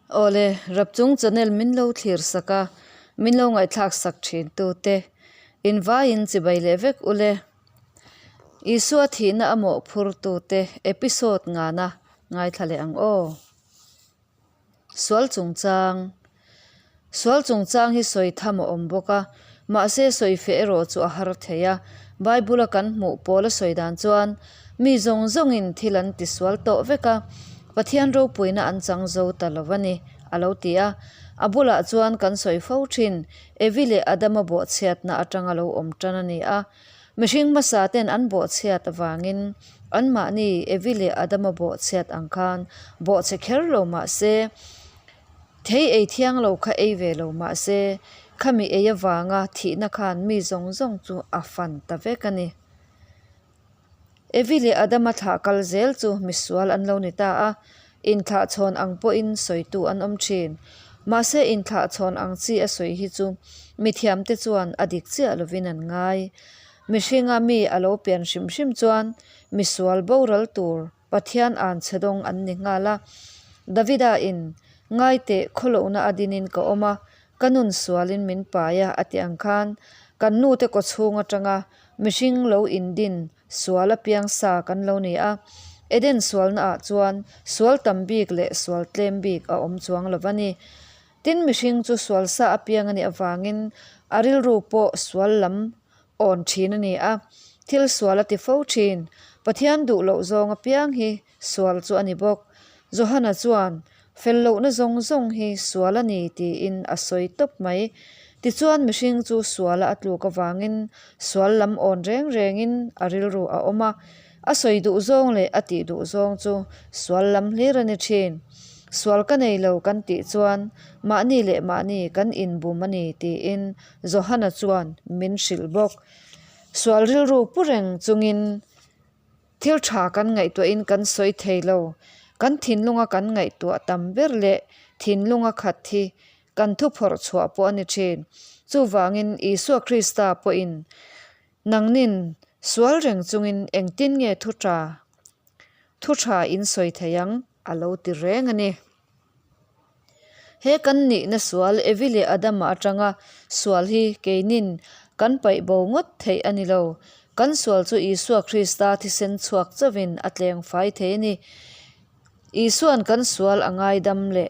Awle, Rapchung channel min lo thlir sak a, min lo ngaihthlak sak thin tu te, in vaiin chibai leh vek ule. Isua thihna a mawhphur tu te episode ngana ngaithla leh ang aw. Sual chungchang Sual chungchang hi sawi tham a awm bawk a, mahse sawi feh erawh chu a har thei a. Bible a kan hmuh pawl a sawi dan chuan mi zawng zawngin thil an ti sual tawh vek a, Pathian ropuina an chang zo ta lo a ni, a lo ti a. A bulah chuan kan sawi fo thin, Evi leh Adama bawhchhiatna atanga lo awm tan a ni a. Mihring hmasa ten an bawhchhiat avangin anmahni Evi leh Adama bawhchhiat ang khan bawhchhe kher lo mah se, thei ei thiang lo kha ei ve lo mah se, khami ei avanga thihna khan mi zawng zawng chu a fan ta vek a ni. Evi leh Adama thlah kal zel chu misual an lo ni ta a, inthlahchhawn ang pawhin sawitu an awm thin. Mahse inthlahchhawn ang chi a sawi hi chu mithiamte chuan a dik chiah lovin an ngai. Mihringa mi a lo pian hrim hrim chuan misual boral tur Pathian an chhe dawng an ni nghal a. Davida in, Ngaiteh khawlohna a dinin ka awm a, ka nun sualin min pai a a ti ang khan kan nute kawchhung atanga Mihring lo indin sual a piang sa kan lo ni a, Eden sualna ah chuan sual tam bik leh sual tlem bik a awm chuang lo va ni. Tin mihring chu sual sa a piang a nih avangin a rilru pawh sual lam awn thin a ni a, thil sual a ti fo thin. Pathian duh loh zawng apiang hi sual chu a ni bawk. Johana chuan Fel lohna zawng zawng hi sual a ni tiin a sawi tawp mai. Tichuan mihring chu suala a tluk avangin sual lam awn reng rengin a rilru a awm a, a sawi duh zawng leh a tih duh zawng chu sual lam hlir a ni thin. Sual ka nei lo kan tih chuan mahni leh mahni kan inbum a ni tiin Johana chuan min hrilh bawk. Sual rilru pu reng chungin Thil tha kan ngaihtuahin kan sawi thei lo. Kan thinlunga kan ngaihtuah tam ber leh thinlunga khat hi kan thu phawrh chhuah pawh a ni thin. Chuvangin Isua Krista pawhin nangnin sual reng chungin engtin nge thu tha thu tha in sawi thei ang a lo ti reng a ni. He kan nihna sual Evi leh Adama atanga sual hi keinin kan paih bo ngawt theih a ni lo. Kan sual chu Isua Krista thisen chhuak chauhin a tleng fai thei a ni. Isuan kan sual a ngaidam leh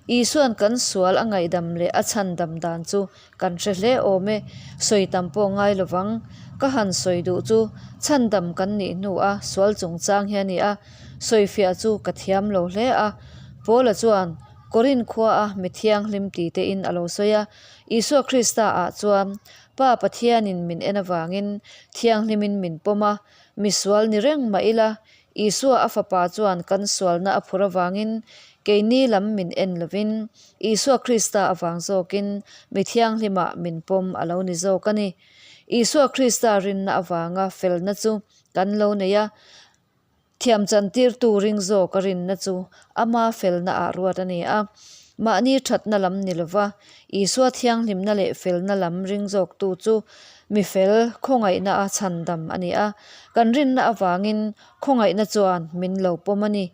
Isuan kan sual a ngaihdam leh a chhandam dan chu kan hre hle awm e. Sawi tam pawh ngai lovang. Ka han sawi duh chu chhandam kan nih hnua sual chungchang hi a ni a. Sawifiah chu ka thiam lo hle a, Paula chuan Korin khua a mi thianghlim ti tein a lo sawi a. Isua Krista ah chuan Pa Pathianin min en avangin thianghlimin min pawm a, misual ni reng mah ila, Isua a fapa chuan kan sualna a phur avangin keini lam min en lovin Isua Krista avang zawkin mi thianghlimah min pawm a lo ni zawk a ni. Isua Krista rinna avanga felna chu kan lo nei a. Thiam chantirtu ring zawk a rinna chu ama felna ah ruat a ni a. Mahni thatna lam ni lova Isua thianghlimna leh felna lam ring zawktu chu mi fel khawngaihna a chhandam a ni a. Kan rinna avangin khawngaihna chuan min lo pawm a ni.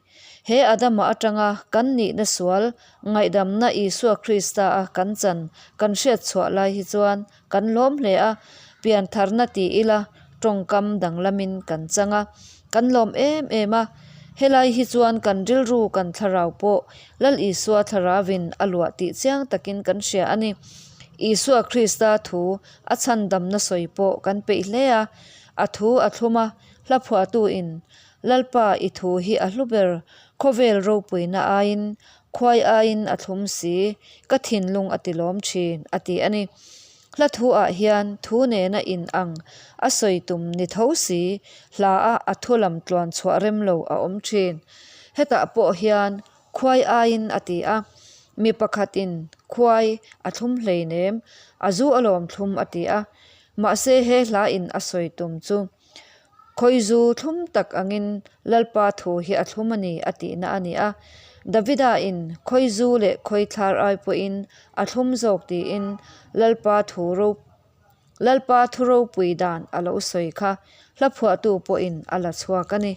He Adama atanga kan nihna sual ngaihdamna Isua Krista a kan chan kan hriatchhuah lai hi chuan Kan lawm hle a, piantharna ti ila tawngkam danglamin kan chang a, kan lawm em em a. Helai hi chuan kan rilru kan thlarau pawh Lal Isua thlaravin a luah tih chiang takin kan hria a ni. Isua Krista thu a chhandamna sawi pawh kan peih hle a, a thu a thlum a, hla phuahtuin Lalpa i thu hi a hlu ber, khawvel ropuina aiin Khuai aiin a thlum si, ka thinlung a ti lawm thin, a ti a ni. Hla thu ah hian thu nena in ang a sawi tum ni tho si, hla a a thu lam tluan chhuah rem lo a awm thin. Hetah pawh hian khuai aiin a ti a, mi pakhatin khuai a thlum hleinem, a zu alawm thlum a ti a. Mahse he hla in a sawi tum chu Khawizu thlum tak angin Lalpa thu hi a thlum a ni a tihna a ni a. Davida in Khawizu leh Khawithlar ai pawhin a thlum zawk tiin Lalpa thu ro Lalpa thu ropui dan a lo sawi kha hla phuahtu pawhin a la chhuak a ni.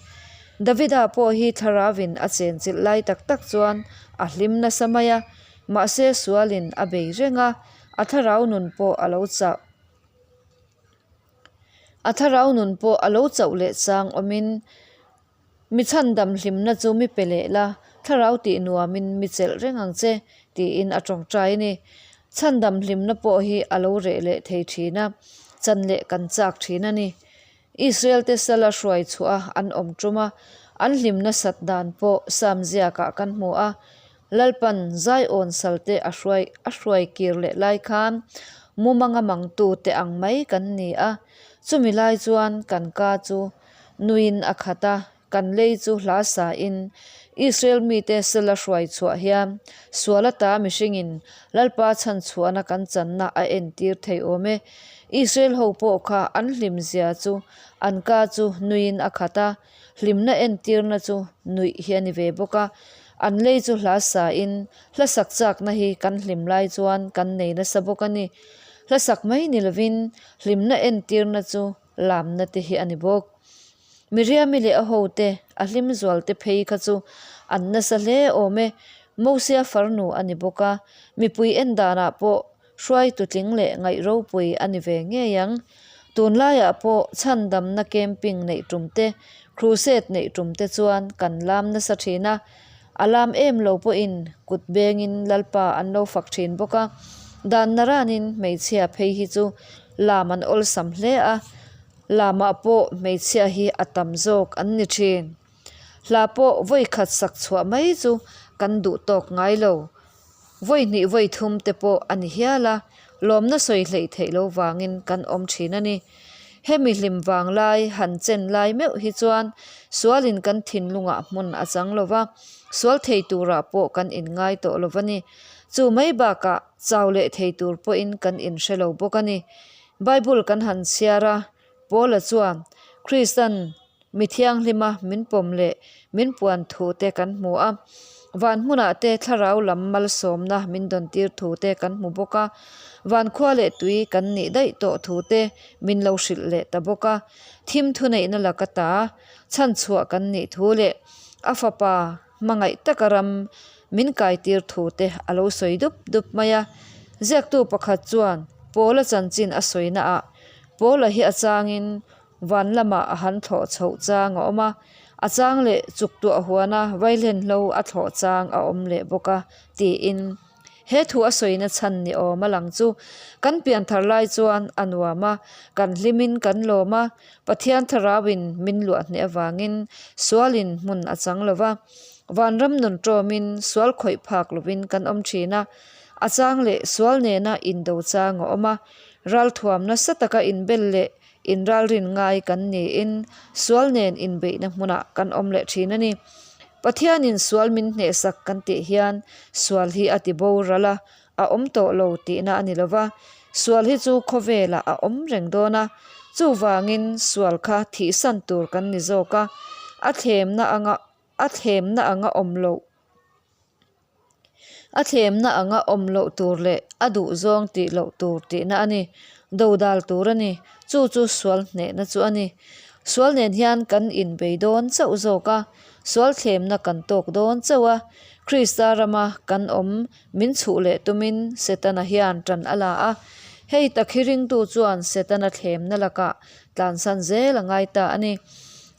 Davida pawh hi Thlarauvin a chenchilh lai tak tak chuan a hlim nasa mai a, mahse sualin a bei reng a, a thlarau nun pawh a lo chauh. A thlarau nun pawh a lo chauh leh chang awmin mi chhandam hlimna chu mi pe leh la, thlarau tih nuamin mi chelh reng ang che tiin a tawngtai a ni. Chhandam hlimna pawh hi a lo reh leh thei thin a, chan leh kan chak thin a ni. Israel-te sala hruai chhuah a an awm tum a, an hlim nasat dan pawh Sam ziakah kan hmu a. Lalpan Zion salte a hruai a hruai kir leh lai khan mumanga mangtute ang mai kan ni a, chumi lai chuan kan ka chu nuin a khat a, kan lei chu hla sain Israel mite sala hruai chhuah hian sual ata mihringin Lalpa chhanchhuahna kan channa a entir thei awm e. Israel ho pawh kha an hlimzia chu an ka chu nuiin a khat a, hlimna entirna chu nuih hi a ni ve bawk a. An lei chu hla sain hla sak chakna hi kan hlim lai chuan kan nei nasa bawk a ni. Hla sak mai ni lovin hlimna entirna chu lamna te hi a ni bawk. Miriami leh a hote, a hlim zualte phei kha chu an nasa hle awm e. Mosia farnu a ni bawk a, mipui en danah pawh hruaitu tling leh ngaih ropui a ni ve ngei ang. Tunlaiah pawh chhandamna camping neih tum te, crusade neih tum te chuan kan lam nasa thin a, a lam em lo pawhin kut bengin Lalpa an lo fak thin bawk a. Dan naranin hmeichhia phei hi chu lam an awlsam hle a. Lamah pawh hmeichhia hi a tam zawk an ni thin. Hla pawh vawi khat sak chhuah mai chu kan duh tawk ngai lo. Vawi hnih vawi thum te pawh a ni hial a, lawmna sawi hleih theih lo vangin kan awm thin a ni. Hemi hlim vang lai han chen lai meuh hi chuan sualin kan thinlungah hmun a chang lo va, sual thei turah pawh kan inngai tawh lo va ni. Chu mai bakah chau leh thei tur pawhin kan inhre lo bawk a ni. Bible kan han chhiar a, Paula chuan Kristan mi thianghlima min pawm leh min puan thu te kan hmu a, van hmunah te thlarau lam malsawmna min dawn tir thu te kan hmu bawk a, van khua leh tui kan nih daih tawh thu te min lo hrilh leh ta bawk a, thim thuneihna laka ta chhanchhuah kan nih thu leh a fapa Hmangaih taka ram min kaitir thu te a lo sawi dup dup mai a. Ziaktu pakhat chuan Paula chanchin a sawi naah Paula hi a changin van lamah a han thlawh chhoh chang a awm a, a chang leh chuk tuah huana vailenhlo a thlawh chang a awm leh bawk a tiin He thu a sawina chhan ni awm a lang chu kan pianthar lai chuan a nuam a, kan hlimin kan lawm a, Pathian Thlarauin min luah hneh avangin sualin hmun a chang lo va, vanram nun tawmin sual khawih phak lovin kan awm thin a, a chang leh sual nena indo chang a awm a, ralthuam nasa taka inbel leh inralrin ngai kan niin sual nen inbeihna hmunah kan awm leh thin a ni. Pathianin sual min hnehsak kan tih hian sual hi a ti boral a, a awm tawh lo tihna a ni lo va, sual hi chu khawvelah a awm reng dawn a, chuvangin sual kha thihsan tur kan ni zawk a, a thlemna anga a thlemna anga awm loh. A thlemna anga awm loh tur leh a duh zawng tih loh tur tihna a ni. Dodal tur a ni. Chu chu sual hnehna chu a ni. Sual nen hian kan inbei dawn chauh zawk a, sual thlemna kan tawk dawn chauh a. Krista rama kan awm min chhuh leh tumin Setana hian tan a la a. Hei tak hi ringtu chuan Setana thlemna lakah tlansan zel a ngai ta a ni.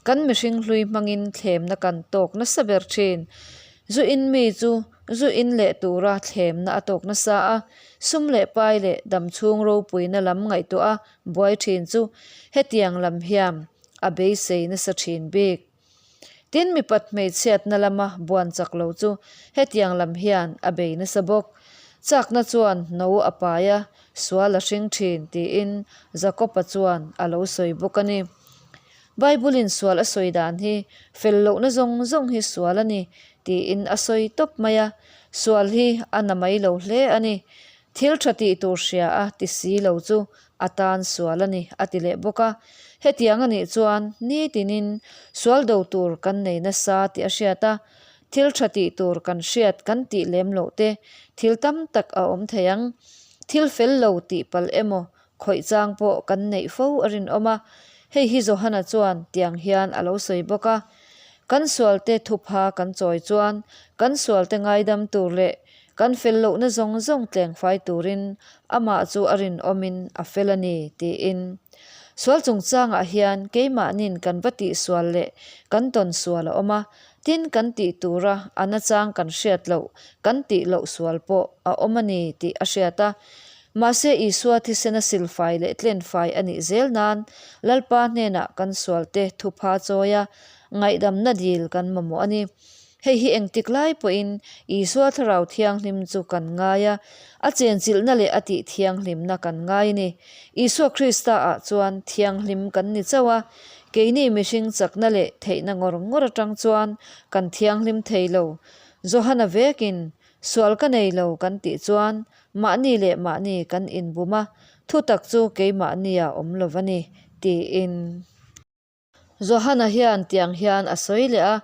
Kan mihring hlui hmangin thlemna kan tawk nasa ber thin. Zu in mi chu zu in leh tura thlemna a tawk nasa a, sum leh pai leh damchhung ropuina lam ngaihtuah a buai thin chu hetiang lam hian a beisei nasa thin bik. Tin, mipat hmeichhiatna lama buan chak lo chu hetiang lam hian a bei nasa bawk. Chakna chuan no a pai a, sual a hring thin tiin Jakob-a chuan a lo sawi bawk a ni. Bible-in sual a sawi dan hi fel lohna zawng zawng hi sual a ni tiin a sawi tawp mai a, sual hi a na mai lo hle a ni. Thil tha tih tur hria a ti si lo chu a tan sual a ni a ti leh bawk a. Hetiang a nih chuan nitinin sual do tur kan nei nasa tih a hriat a, thil tha tih tur kan hriat kan tih lem loh te thil tam tak a awm thei ang. Thil fel lo tih palh emaw Khawih chang pawh kan neih fo a rinawm a, hei hi Johana chuan tiang hian a lo sawi bawk a. Kan sualte thupha kan chawi chuan kan sualte ngaidam tur leh kan fel lohna zawng zawng tlengfai turin amah chu a rinawmin a fel a ni, tiin. Sual chungchangah hian keimahnin kan va tihsual leh kan tawn sual a awm a, tin kan tih tura a nachang kan hriat loh, kan tih loh sual pawh a awm a ni tih a hriat a. Mahse Isua thisena silfai leh tlenfai a nih zel nan Lalpa hnenah kan sualte thupha chawia ngaihdamna dil kan mamawh a ni. Hei hi engtik lai pawhin Isua Thlarau Thianghlim chu kan ngai a, a chenchilhna leh a tih thianghlimna kan ngai a ni. Isua Krista ah chuan thianghlim kan ni chauh a, keini mihring chakna leh theihna ngawr ngawr atang chuan kan thianghlim thei lo. Johana vekin, Sual ka nei lo kan tih chuan mahni leh mahni kan inbum a, thutak chu keimahnia awm lo va ni, tiin. Johana hian tiang hian a sawi leh a,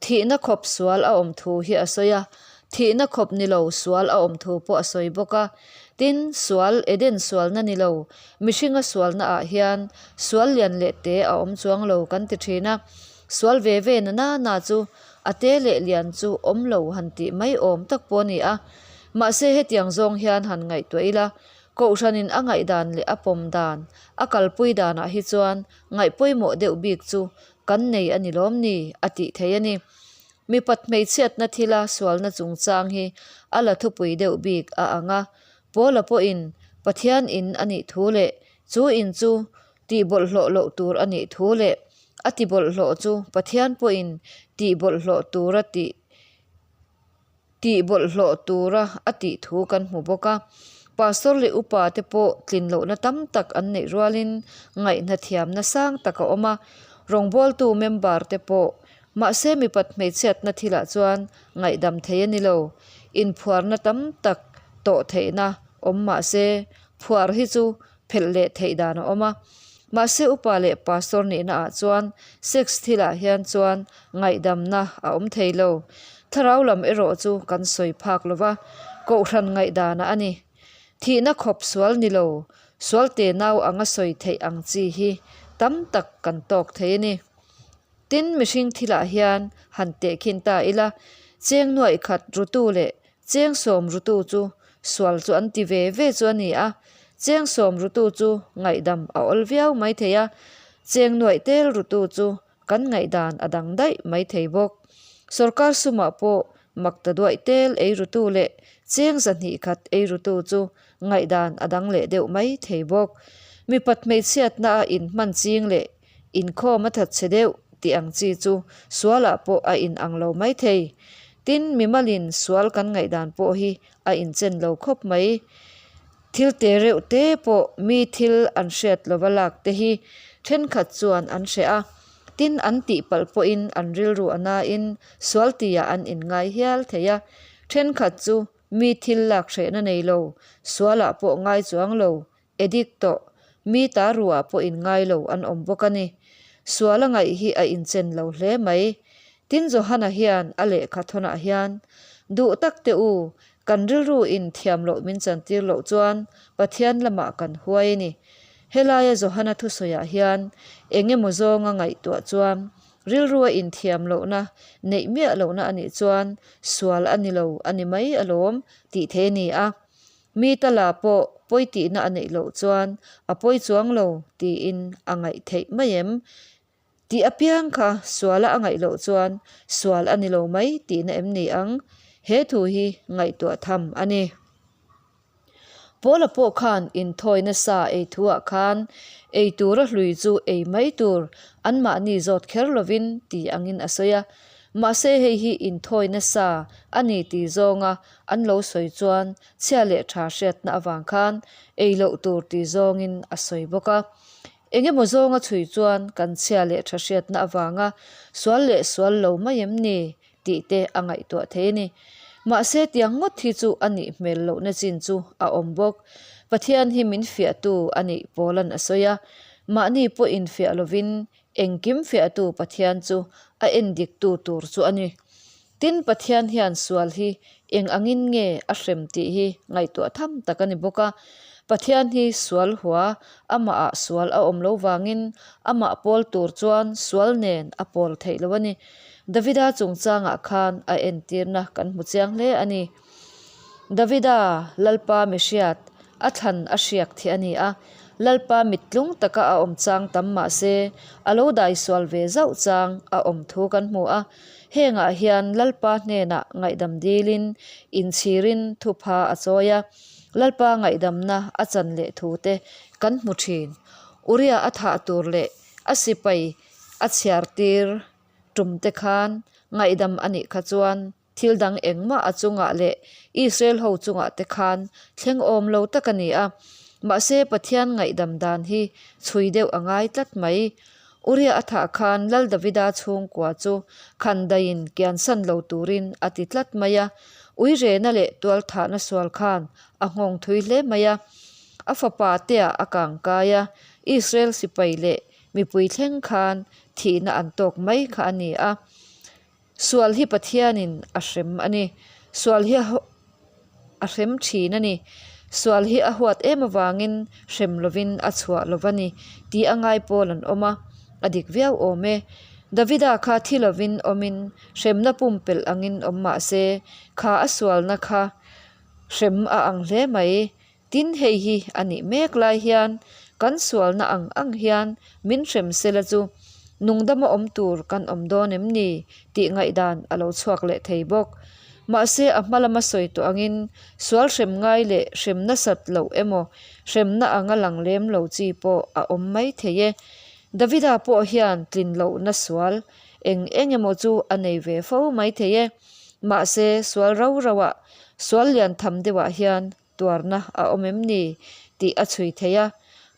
thihna khawp sual a awm thu hi a sawi a, thihna khawp ni lo sual a awm thu pawh a sawi bawk a. Tin, sual, Eden sualna ni lo, mihringa sualna ah hian sual lian leh te a awm chuang lo kan ti thin a. Sual ve ve na na na chu a te leh lian chu awm lo han tih mai awm tak pawh a ni a. Mahse hetiang zawng hian han ngaihtuah ila, Kohhranin a ngaihdan leh a pawm dan, a kalpui danah hi chuan Ngaih pawimawh deuh bik chu kan nei a ni lawm ni? a tih thei a ni. Mipat hmeichhiatna thila sualna chungchang hi a la thupui deuh bik a ang a. Paula pawhin Pathian in a nih thu leh chu in chu tih bawlhhlawh loh tur a nih thu leh a ti bawlhhlawh chu Pathian pawhin tih bawlhhlawh tura tih Tih bawlhhlawh tura a tih thu kan hmu bawk a. Pastor leh upa te pawh tlin lohna tam tak an neih rualin ngaihna thiamna sang tak a awm a. Rawngbawltu member te pawh mahse mipat hmeichhiatna thilah chuan ngaihdam thei a ni lo. Inphuarna tam tak tawh theihna awm mahse phuar hi chu phelh leh theih dan a awm a. Mahse upa leh pastor nihna ah chuan sex thilah hian chuan ngaihdamna a awm thei lo. Thlarau lam erawh chu kan sawi phak lo va, kohhran ngaihdanah a ni. Thihna khawp sual ni lo, sual tenau anga sawi theih ang chi hi tam tak kan tawk thei a ni. Tin, mihring thilah hian han tehkhin ta ila, cheng nuaih khat rutu leh Cheng sawm rutu chu sual chu an ti ve ve chu a ni a, cheng sawm rutu chu ngaihdam a awl viau mai thei a, cheng nuaih tel rutu chu kan ngaihdan a dang daih mai thei bawk. Sorkar sumah pawh makta duaih tel ei rutu leh cheng zahnih khat ei rutu chu ngaihdan a dang leh deuh mai thei bawk. Mipat hmeichhiatna a inhman ching leh Inkhawm a that chhe deuh tih ang chi chu sualah pawh a in ang lo mai thei. Tin, mimalin sual kan ngaihdan pawh hi a inchen lo khawp mai. Thil te reuh te pawh mi thil an hriat lova lak te hi thenkhat chuan an hreh a, tin an tihpalh pawhin an rilru a nain sual tihah an inngai hial thei a. Thenkhat chu mi thil lak hrehna nei lo, sualah pawh ngai chuang lo Edit tawh, mi ta ruah pawh in ngai lo an awm bawk a ni. Sual a ngaih hi a inchen lo hle mai. Tin Johana hian a lehkha thawnah hian, Duh tak teh u, kan rilru in thiam loh min chantir loh chuan Pathian lamah kan huai a ni. Helaia Johana thusawiah hian eng emaw zawnga ngaihtuah chuan rilru a inthiam lohna neih miah lohna a nih chuan sual a ni lo a ni mai alawm tih thei a ni a. Mi tala pawh pawi tihna a neih loh chuan a pawi chuang lo tiin a ngaih theih mai em? Tih apiang kha suala a ngaih loh chuan sual a ni lo mai tihna em ni ang? He thu hi ngaihtuah tham a ni. Paula pawh khan inthawi nasa ei thuah khan ei tura hlui chu ei mai tur anmahni zawt kher lovin ti angin a sawi a. Mahse hei hi inthawi nasa a ni ti zawnga An lo sawi chuan chhia leh tha hriatna avang khan ei loh tur ti zawngin a sawi bawk a. Eng emaw zawnga chhui chuan kan chhia leh tha hriatna avanga sual leh sual lo mai em ni tih te a ngaihtuah thei a ni. Mahse tiang ngawt hi chu a nih hmel lohna chin chu a awm bawk. Pathian hi min fiahtu a nih Paula'n a sawi a. Mahni pawh infiah lovin engkim fiahtu Pathian chu a endiktu tur chu a ni. Tin, Pathian hian sual hi eng angin nge a hrem tih hi ngaihtuah tham tak a ni bawk a. Pathian hi sual hua, amahah sual a awm lo vangin amah pawl tur chuan sual nen a pawl theih lo a ni. Davida chungchangah khan a entirna kan hmu chiang hle a ni. Davida, Lalpa mihriat, a thlan a hriak thih a ni a, Lalpa mittlung taka a awm chang tam mah se, a lo daisual ve zauh chang a awm thu kan hmu a. Hengah hian Lalpa hnenah ngaihdam dilin, inchhirin thupha a chawi a, Lalpa ngaihdamna a chan leh thu te kan hmu thin. Uria a thah tur leh a sipai a chhiar tir tum te khan ngaihdam a nih kha chuan thil dang engmah a chungah leh Israel ho chungah te khan thleng awm lo tak a ni a. Mahse Pathian ngaihdam dan hi chhui deuh a ngai tlat mai. Uria a thah khan Lal Davida chhungkua chu khandaiin kiansan lo turin a ti tlat mai a. Uirena leh tualthahna sual khan a nghawng thui hle mai a. A fapa teah a kangkai a, Israel sipai leh mipui thleng khan thihna an tawk mai kha a ni a. Sual hi Pathianin a hrem a ni. Sual hi a hrem thin a ni. Sual hi a huat em avangin hrem lovin a chhuah lo va ni tih a ngai pawl an awm a, a dik viau awm e. Davida kha thi lovin awmin hremna pumpelh angin awm mah se, kha a sualna kha hrem a ang hle mai. Tin, hei hi a nih mek lai hian kan sualna ang ang hian min hrem sela chu nungdama awm tur kan awm dawn em ni tih ngaihdan a lo chhuak leh thei bawk. Mahse, a hma lama sawi tawh angin sual hrem ngai leh hrem nasat loh emaw hremna anga lang lem lo chi pawh a awm mai thei e. Davida pawh hian tlin lohna sual eng eng emaw chu a nei ve fo mai thei e. Mahse, sual rau rauah, sual lian tham deuhah hian tuarna a awm em ni tih a chhui thei a,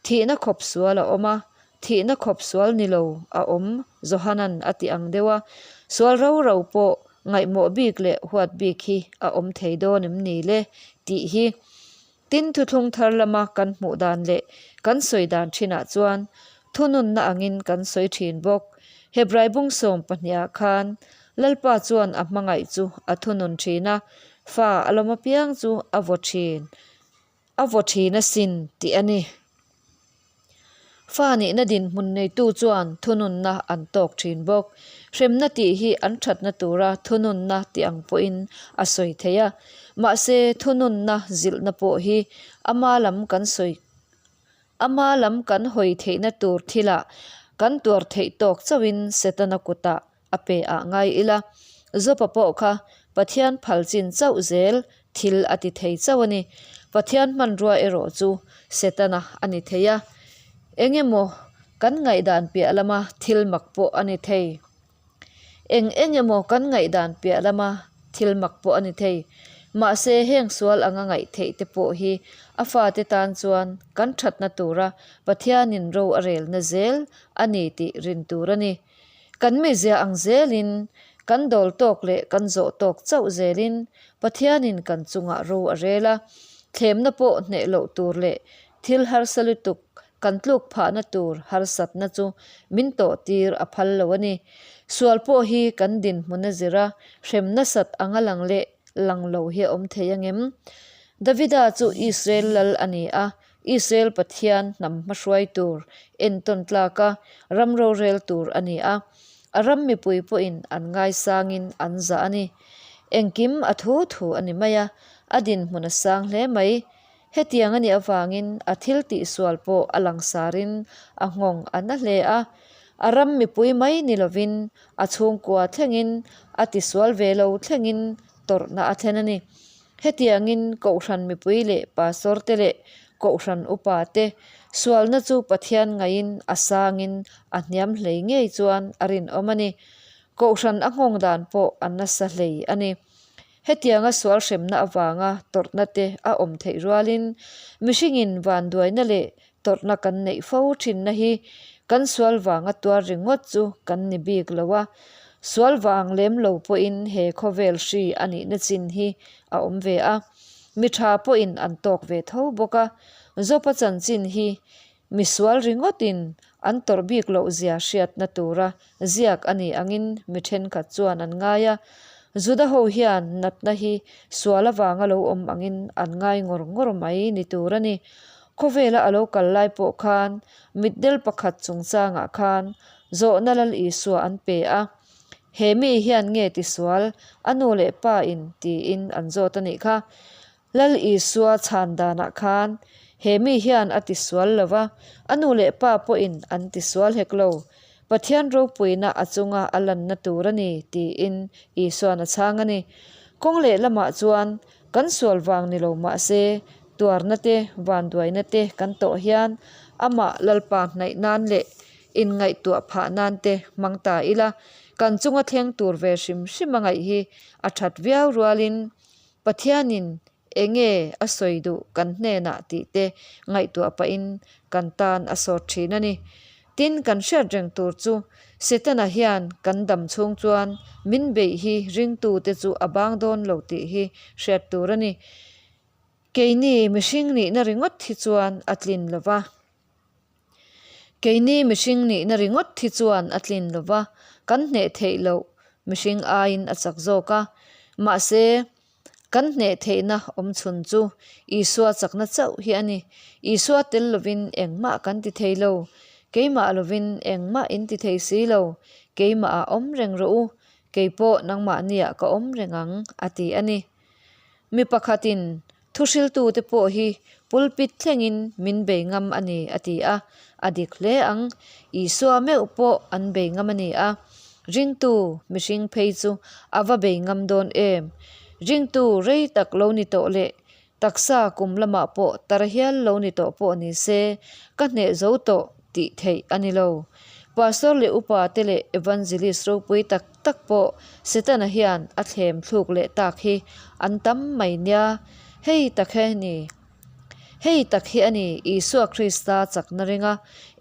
thihna khawp sual a awm a, thihna khawp sual ni lo a awm Johanan a ti ang deuh a, sual rau rau pawh ngaihmawh bik leh huat bik hi a awm thei dawn em ni le tih hi tin thuthlung thar lama kan hmuh dan leh kan sawi dan thinah chuan thununna angin kan sawi thin bawk. Hebrai bung 12 ah khan Lalpa chuan a hmangaih chu a thunun thin a, fa a lawm apiang chu a vaw thin, a vaw thin asin tih a ni. Fa nihna dinhmun neitu chuan thununna an tawk thin bawk. Hremna tih hi an thatna tura thununna tih ang pawhin a sawi thei a. Mahse, thununna zilhna pawh hi ama lam kan sawi Ama lam kan hawi theihna tur thilah kan tuar theih tawk chauhin Setana kutah a pe ah ngai ila, Jopa pawh kha Pathian phal chin chauh zel thil a ti thei chauh a ni. Pathian hmanrua erawh chu Setana a ni thei a, eng emaw kan ngaihdan piah lama thil mak pawh a ni thei. Eng eng emaw kan ngaihdan piah lama thil mak pawh a ni thei. Mahse, heng sual anga ngaih theih te pawh hi a fate tan chuan kan thatna tura Pathianin ro a relna zel a ni tih rin tur a ni. Kan mizia ang zelin, kan dawl tawk leh kan zawh tawk chauh zelin Pathianin kan chungah ro a rel a, thlemna pawh hneh loh tur leh thil harsa lutuk kan tluk phahna tur harsatna chu min tawh tir a phal lo a ni. Sual pawh hi kan dinhmun a zir a, hrem nasat anga lang leh lang lo hi a awm thei angem? Davida chu Israel lal a ni a, Israel Pathian hnam hmahruai tur entawn tlak a, ram rorel tur a ni a. A ram mipui pawhin an ngaisangin an zah a ni. Engkim a thu thu a ni mai a, a dinhmun a sang hle mai. Hetiang a nih avangin a thil tihsual pawh a langsarin a nghawng a na hle a. A ram mipui mai ni lovin a chhungkua thlengin a tisual ve lo thlengin tawrhna a thlen a ni. Hetiangin Kohhran mipui leh pastor te leh Kohhran upa te sualna chu Pathian ngaihin a sangin a hniam hlei ngei chuan a rinawm a ni. Kohhran a nghawng dan pawh a nasa hlei a ni. Hetianga sual hremna avanga tawrhna te a awm theih rualin mihringin vanduaina leh tawrhna kan neih fo thinna hi kan sual vanga tuar ringawt chu kan ni bik lo a, sual vang lem lo pawhin he khawvel hri a nihna chin hi a awm ve a, mi tha pawhin an tawk ve tho bawk a, Jopa chanchin hi mi sual ringawtin an tawrh bik loh zia hriatna tura ziak a nih angin mi thenkhat chuan an ngai a, Juda ho hian natna hi sual avanga lo awm angin an ngai ngawr ngawr mai ni tur a ni. Khawvela a lo kal lai pawh khan mitdel pakhat chungchangah khan zawhna Lal Isua an pe a. He mi hian nge tisual a nu leh pa in tiin an zawt a nih kha. Lal Isua chhan danah khan he mi hian a tisual lo va, a nu leh pa pawhin an tisual hek lo. Pathian ropuina a chunga a lanna tur a ni tiin Isuan a chhang a ni. Kawng leh lamah chuan kan sual vang ni lo mah se tuarna te vanduaina te kan tawh hian amah Lalpa hnaih nan leh inngaihtuah phah nan te hmang ta ila, kan chunga thleng tur ve hrim hrim a ngaih hi a that viau rualin Pathianin enge a sawi duh kan hnenah tih te ngaihtuah pahin kan tan a sawt thin a ni. Tin, kan hriat reng tur chu Setana hian kan dam chhung chuan min beih hi ringtute chu a bang dawn lo tih hi hriat tur a ni. Keini mihring nihna ringawt hi chuan a tlin lo va. Keini mihring nihna ringawt hi chuan a tlin lo va, kan hneh theih loh mihring aiin a chak zawk a. Mahse, kan hneh theihna awm chhun chu Isua chakna chauh hi a ni. Isua tel lovin engmah kan ti thei lo. Keimah lovin engmah in ti thei si lo. Keimahah awm reng rawh u, kei pawh nangmahniah ka awm reng ang, a ti a ni. Mi pakhatin Thuhriltute pawh hi pulpit thlengin min bei ngam a ni, a ti a. A dik hle ang. Isua meuh pawh an bei ngam a ni a. Ringtu mihring phei chu a va bei ngam dawn em? Ringtu rei tak lo ni tawh leh taksa kum lamah pawh tar hial lo ni tawh pawh ni se, ka hneh zo tawh tih theih a ni lo. Pastor leh upa te leh evangelist ropui tak tak pawh Setana hian a thlem thluk leh tak hi an tam mai nia. Hei tak hi a ni. Hei tak hi a ni Isua Krista chakna ringa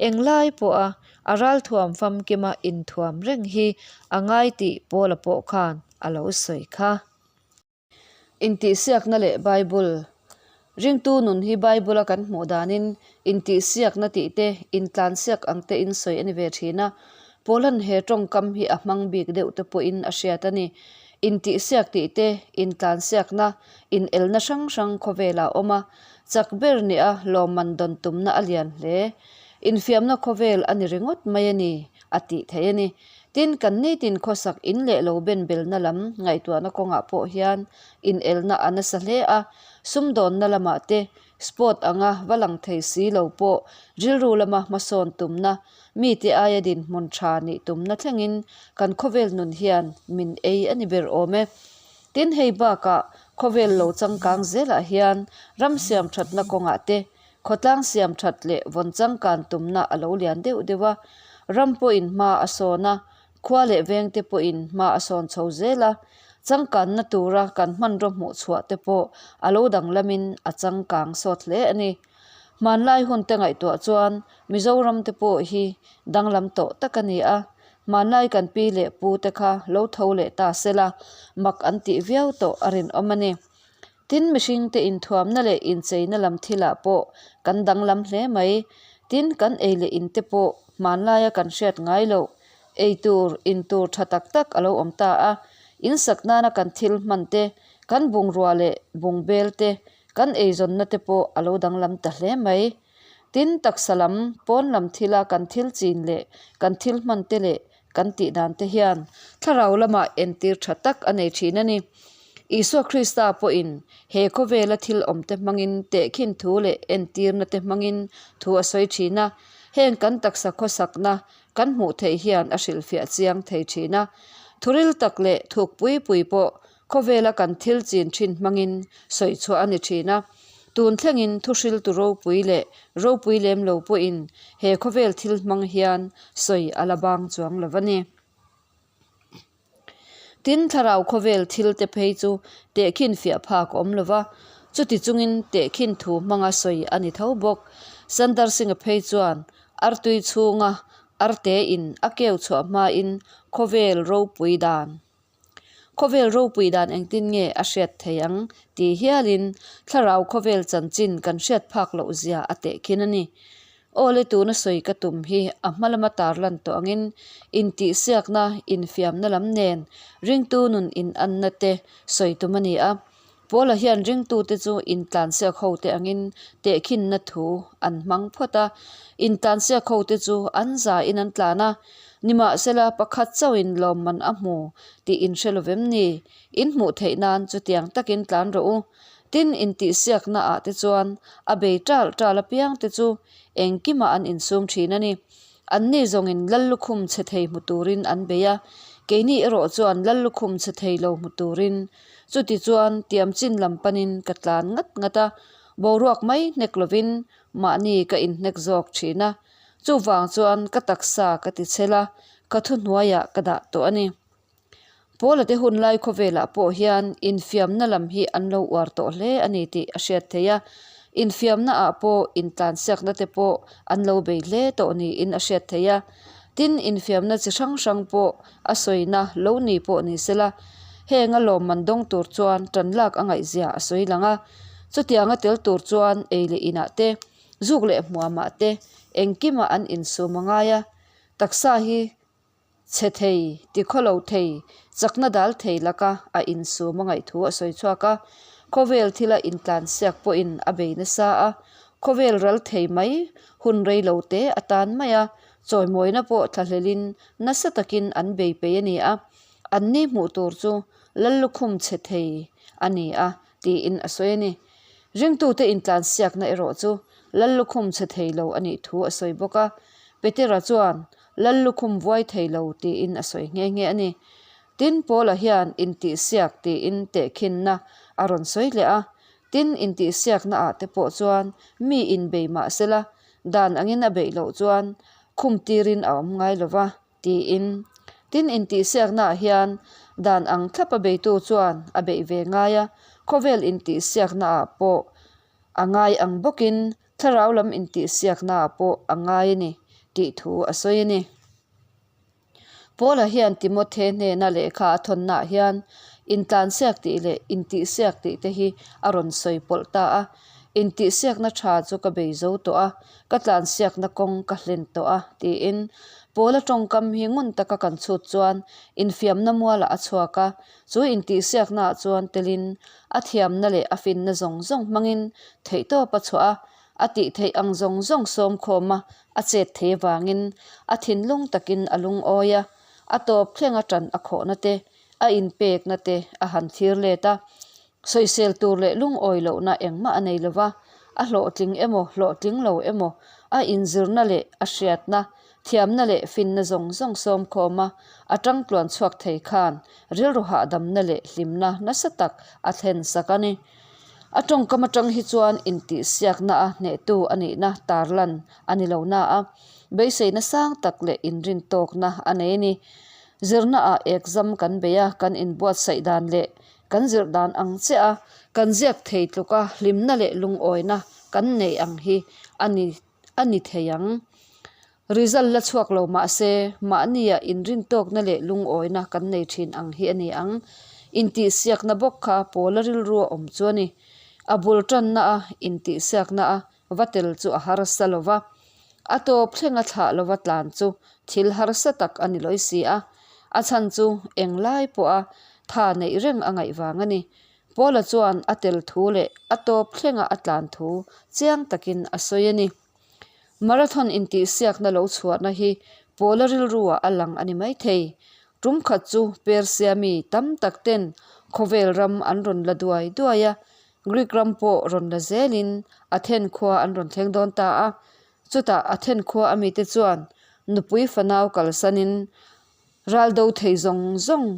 englai pawha a ralthuam famkima inthuam reng hi a ngai tih Paula pawh khan a lo sawi kha. Intihsiakna leh Bible. Ringtu nun hi Bible-a kan hmuh danin intihsiakna tih te, intlansiak ang te in sawi a ni ve thin a. Paula'n he tawngkam hi a hmang bik deuh te pawhin a hriat a ni. Intihsiak tih te, intlansiakna, inelna hrang hrang khawvelah a awm a, chak ber nia lawmman dawn tumna a lian hle. Infiamna khawvel a ni ringawt mai a ni, a tih theih a ni. Tin, kan nitin khawsak in leh lo ben belna lam ngaihtuahna kawngah pawh hian inelna a nasa hle a, sumdawnna lamah te sport anga va lang thei si lo pawh rilru lama hmasawn tumna, mite aia dinhmun tha nih tumna thlengin kan khawvel nun hian min ei a ni ber awm e. Tin, hei bakah khawvel lo changkang zelah hian ram siam thatna kawngah te Khawtlang siam that leh vawn changkan tumna a lo lian deuh deuh a, ram pawhin hma a sawn a, khua leh vengte pawhin hma a sawn chho zel a, changkanna tura kan hmanraw hmuh chhuah te pawh a lo danglamin a changkang sawt hle a ni. Hmanlai hunte ngaihtuah chuan Mizoram te pawh hi danglam tawh tak a ni a, hmanlai kan pi leh pu te kha lo tho leh ta sela mak an tih viau tawh a rinawm a ni. Tin, mihringte inthuamna leh incheina lam thilah pawh kan danglam hle mai. Tin, kan ei leh inte pawh hmanlaia kan hriat ngai loh ei tur, in tur tha tak tak a lo awm ta a. Insak nana kan thil hman te, kan bungrua leh bungbel te, kan eizawnna te pawh a lo danglam ta hle mai. Tin, taksa lam, pawn lam thila kan thil chin leh kan thil hman te leh kan tih dan te hian thlarau lamah entir tha tak a nei thin a ni. Isua Krista pawhin he khawvela thil awmte hmangin tehkhin thu leh entirna te hmangin thu a sawi thin a, heng kan taksa khawsakna kan hmuh theih hian a hrilhfiah chiang thei thin a. Thuril tak leh thuk pui pui pawh Khawvela kan thil chin thin hmangin sawi chhuah a ni thin a, tun thlengin thuhriltu ropui leh ropui lem lo pawhin he khawvel thil hmang hian sawi a la bang chuang lo a ni. Tin, thlarau khawvel thil te phei chu tehkhin fiah phak a awm lo va, chuti chungin tehkhin thu hmanga sawi a ni tho bawk. Sundar Singh-a phei chuan artui chhunga arte in a keu chhuah hmain khawvel ropui dan Khawvel ropui dan engtin nge a hriat thei ang tih hialin thlarau khawvel chanchin kan hriat phak loh zia a tehkhin a ni. Awle tuna sawi ka tum hi a hma lama tarlan tawh angin intihsiakna, infiamna lam nen ringtu nun inanna te sawi tum a ni a. Paula hian ringtute chu intlansiak hote angin tehkhinna thu an hmang phawt a. Intlansiak hote chu an zain an tlan a, nimahsela pakhat chauhin lawmman a hmu tih in hre lovem ni? In hmuh theih nan chutiang takin tlan rawh u. Tin, intihsiakna ah te chuan a bei ṭal ṭal apiang te chu engkimah an insum ṭhin a ni. Anni zawngin Lallukhum chhe thei hmu turin an bei a, keini erawh chuan Lallukhum chhe thei lo hmu turin. Chuti chuan tiam chin lam panin ka tlan ngat ngat a, boruak mai hnek lovin mahni ka inhnek zawk thin a. Chuvang chuan ka taksa ka ti chhel a, ka thuhnuaiah ka dah tawh a ni. Paula te hun lai khawvelah pawh hian infiamna lam hi an lo uar tawh hle a ni tih a hriat theih a, infiamna ah pawh intlansiakna te pawh an lo bei hle tawh niin a hriat theih a. Tin, infiamna chi hrang hrang pawh a sawina lo ni pawh ni sela, heng a lawmman dawng tur chuan tan lak a ngaihzia a sawi lang a. Chutianga tel tur chuan ei leh inah te, zuk leh hmuamah te engkimah an insum a ngai a, taksa hi Chhe thei, tikhaw lo thei, chakna dal thei laka a insum a ngaih thu a sawi chhuak a. Khawvel thila intlansiak pawhin a bei nasa a, khawvel ral thei mai hun rei lo te a tan mai a, chawimawina pawh thlahlelin nasa takin an bei pei a ni a, anni hmuh tur chu Lallukhum chhe thei a ni a tiin a sawi a ni. Ringtute intlansiakna erawh chu Lallukhum chhe thei lo a nih thu a sawi bawk a. Petera chuan Lal lukhum vuai thei lo tiin a sawi nghe nghe a ni. Tin, Paula hian intihsiak tiin tehkhinna a rawn sawi leh a. Tin, intihsiakna ah te pawh chuan mi inbei mah sela, dan angin a beih loh chuan khum tirin a awm ngai lo va, tiin. Tin, intihsiakna ah hian dan ang thlap a beitu chuan a beih ve ngai a, khawvel intihsiakna ah pawh a ngai ang bawkin Thlarau lam intihsiaknaah pawh a ngai a ni tih thu a sawi a ni. Paula hian Timothe hnena lehkha a thawnnaah hian intlansiak tih leh intihsiak tih te hi a rawn sawi pawlh ta a. Intihsiakna tha chu ka bei zo tawh a, ka tlansiakna kawng ka hlen tawh a tiin Paula tawngkam hi ngun taka kan chhut chuan infiamna mualah a chhuak a, chu intihsiaknaah chuan telin A thiamna leh a finna zawng zawng hmangin theihtawp a chhuah a, a tih theih ang zawng zawng sawm khawm a, a chet thei avangin a thinlung takin a lungawi a, a tawp thleng a ṭan a khawhna te, a inpekna te a han thlir let a. Sawisel tur leh lungawi lohna engmah a nei lo va, a hlawhtling emaw hlawhtling lo emaw a inzirna leh a hriatna Thiamna leh finna zawng zawng sawm khawma a tang tluan chhuak thei khan rilru hahdamna leh hlimna nasa tak a thlen sak a ni. A tawngkam atang hi chuan intihsiakna a hnehtu a nihna tarlan a ni lo na a, beiseina sang tak leh inrintawkna a nei a ni. Zirnaah exam kan bei a, kan inbuatsaih dan leh kan zirh dan ang chiah a, kan ziak thei tluka hlimna leh lungawina kan neih ang hi a ni. a ni thei ang. Result la chhuak lo mah se, mahnia inrintawkna leh lungawina kan nei thin ang hi a ni ang. Intihsiakna bawk kha pawla rilru a awm chu a ni. A bul tanna a intihsiakna a va tel chu a harsa lo va, a tawp thlenga thlah lova tlan chu thil harsa tak a ni lawi si a. A chhan chu englai pawha tha neih reng a ngaih vang a ni. Paula chuan a tel thu leh a tawp thlenga a tlan thu chiang takin a sawi a ni. Marathon intihsiakna lo chhuahna hi Paula rilruah a lang a ni maithei. Tum khat chu Persia mi tam tak ten khawvel ram an rawn la duai duai a, Greek ram pawh rawn la zelin Athen khua an rawn thleng dawn ta a. Chutah Athen khua a mite chuan nupui fanau kalsanin ral do thei zawng zawng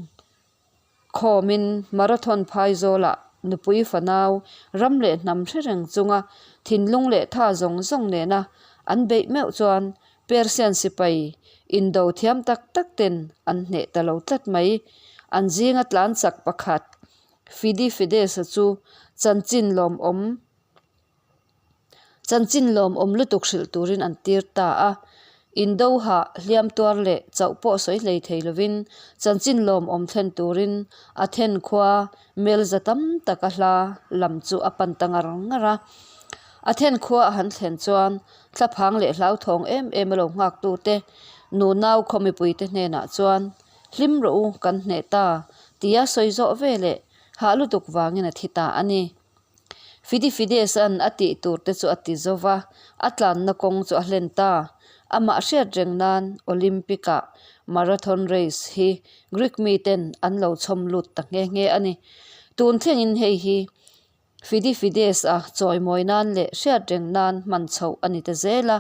Khawmin Marathon phaizawlah nupui fanau ram leh hnam hre reng chunga thinlung leh tha zawng zawng nena an beih meuh chuan Persian sipai indo thiam tak tak ten an hneh ta lo tlat mai. An zinga tlan chak pakhat Fidifedes-a chu chanchin lawmawm Chanchin lawmawm lutuk hrilh turin an tir ta a. Indo hah hliam tuar leh chauh pawh sawi hlei thei lovin chanchin lawmawm thlen turin Athen khua melza tam taka hla lam chu a pan ta ngar ngar a. Athen khua a han thlen chuan thlaphang leh hlauthawng em em a lo nghaktute nunau khaw mipuite hnenah chuan, Hlim rawh u, kan hneh ta, tia sawi zawh veleh. Hah lutuk vangin a thi ta a ni. Fidifides-a'n a tih tur te chu a ti zo va, a tlanna kawng chu a hlen ta. Amah hriat reng nan Olympic-ah marathon race hi Greek miten an lo chhawm lut ta nghe nghe a ni. Tun thlengin hei hi Fidifides-a chawimawi nan leh hriat reng nan hman chhoh a ni ta zel a,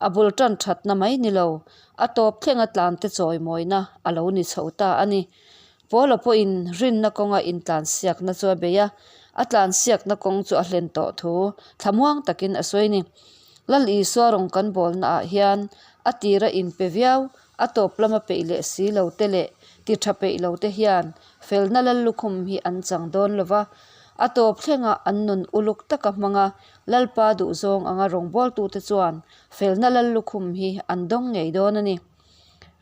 a bul tan thatna mai ni lo, a tawp thlenga tlante chawimawina a lo ni chho ta a ni. Paula pawhin rinna kawnga intlansiakna chu a bei a, a tlansiakna kawng chu a hlen tawh thu thlamuang takin a sawi a ni. Lal Isua rawn kan bawlnaah hian a tira inpe viau, a tawp lama peih leh si lo te leh ti tha peih lo te hian felna lal lukhum hi an chang dawn lo va, a tawp thlengah an nun uluk taka hmanga Lalpa duhzawng anga rawngbawltute chuan felna lal lukhum hi an dawng ngei dawn a ni.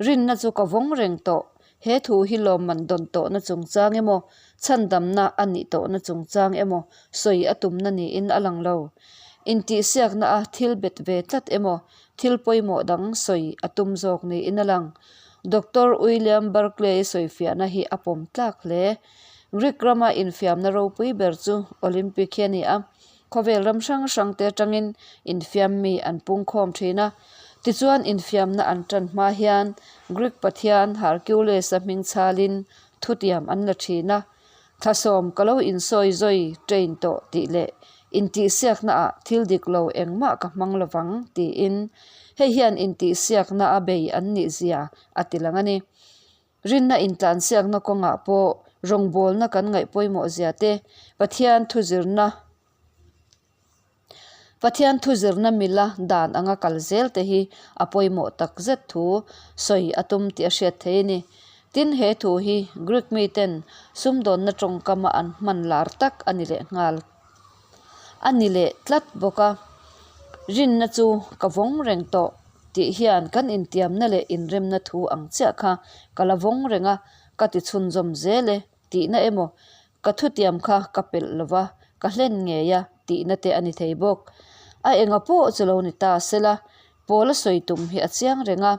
Rinna chu ka vawng reng tawh. He thu hi lawmman dawn tawhna chungchang emaw, chhandamna a nih tawhna chungchang emaw sawi a tumna niin a lang lo. Intihsiakna a thil bet ve tlat emaw, thil pawimawh dang sawi a tum zawk niin a lang. Doctor William Barclay sawifiahna hi a pawm tlak hle. Greek rama infiamna ropui ber chu Olympic hi a ni a. Khawvel ram hrang hrang te atangin infiam mi an pungkhawm thin a. Tichuan infiamna an tan hma hian Greek pathian Hercules-a hming chhalin thutiam an la thin a. Thlasawm ka lo insawi zawi train tawh tih leh intihsiakna ah thil dik lo engmah ka hmang lovang tiin hei hian intihsiakna a bei an nih zia a ti lang a ni. Rinna intlansiakna kawngah pawh rawngbawlna kan ngaih pawimawh zia te, Pathian thu zirna Pathian thu zirna mila dan anga kal zel te hi a pawimawh tak zet thu sawi a tum tih a hriat thei a ni. Tin, he thu hi Greek miten sumdawnna tawngkama an hman lar tak a ni leh nghal a ni leh tlat bawk a. Rinna chu ka vawng reng tawh. Tih hian kan intiamna leh inremna thu ang chiah kha ka la vawng reng a, ka ti chhunzawm zel e tihna emaw, ka thutiam kha ka pelh lo va, ka hlen ngei a tihna te a ni thei bawk. A enga pawh chu lo ni ta sela, Paula sawi tum hi a chiang reng a,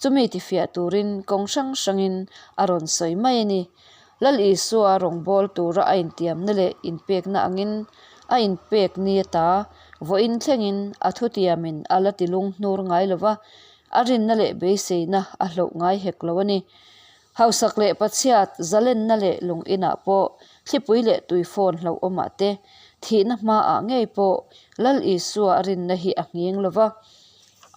chumi tifiah turin kawng hrang hrangin a rawn sawi mai a ni. Lal Isua rawngbâwl tura a intiamna leh inpekna angin a inpek ni ata vawiin thlengin a thutiamin a la ti lung hnur ngai lo va, a rinna leh beiseina a hloh ngai hek lo a ni. Hausak leh pachhiat, zalenna leh lung inah pawh, thlipui leh tuifawn hlauhawmah te, thihna hmaah ngei pawh Lal Isua a rinna hi a nghing lo va.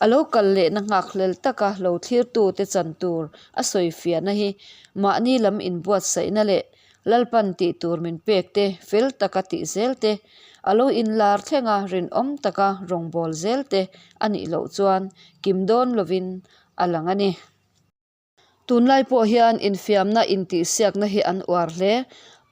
A lo kal lehna nghakhlel taka lo thlirtute chan tur a sawifiahna hi mahni lam inbuatsaihna leh Lalpan tih tur min pek te, fel taka tih zel te, a lo inlar thlenga rinawm taka rawngbâwl zel te a nih loh chuan kim dawn lovin a lang a ni. Tunlai pawh hian infiamna intihsiakna hi an uar hle.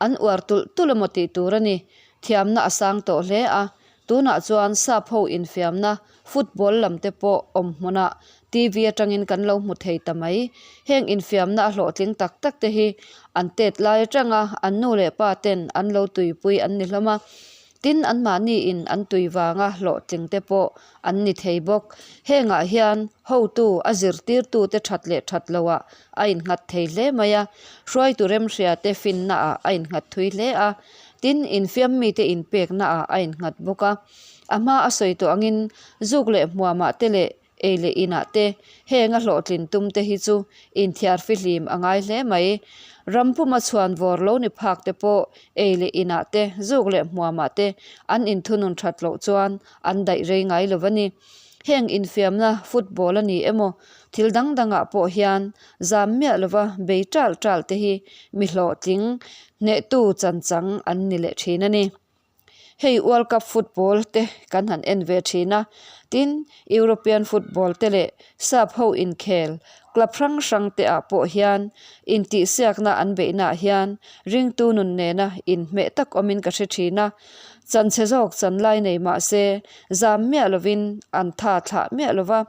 An uar tulh tulh emaw tih tur a ni. Thiamna a sang tawh hle a. Tunah chuan sap ho infiamna football lam te pawh awm hmunah TV atangin kan lo hmu thei ta mai. Heng infiamna a hlawhtling tak tak te hi an tet lai atanga an nu leh pa ten an lo tuipui an ni hlawm a. Tin, anmahniin an tui vanga hlawhtling te pawh an ni thei bawk. Hengah hian hotu, a zirtirtute that leh that loah a innghat thei hle mai a, hruaitu remhriate finnaah a innghat thui hle a, tin, infiam mite inpeknaah a innghat bawk a. A hma a sawi tawh angin zuk leh hmuamah te leh Ei leh inah te, heng a hlawhtlin tum te hi chu inthiar fihlim a ngai hle mai. Ram puma chhuan vawr lo ni phak te pawh ei leh inah te, zuk leh hmuamah te an inthunun that loh chuan an daih rei ngai lo a ni. Heng infiamna football a ni emaw thil dang dangah pawh hian zam miah lova bei ṭal ṭal te hi mi hlawhtling hnehtu chanchang an ni leh ṭhin a ni. Hei World Cup football te kan han en ve thin a, tin European football te leh sap ho inkhel club hrang hrang te ah pawh hian intihsiakna an beihna ah hian ringtu nun nena inhmeh tak awmin ka hre thin a, chanchhe zawk chan lai nei mah se zam miah lovin an tha thlah miah lova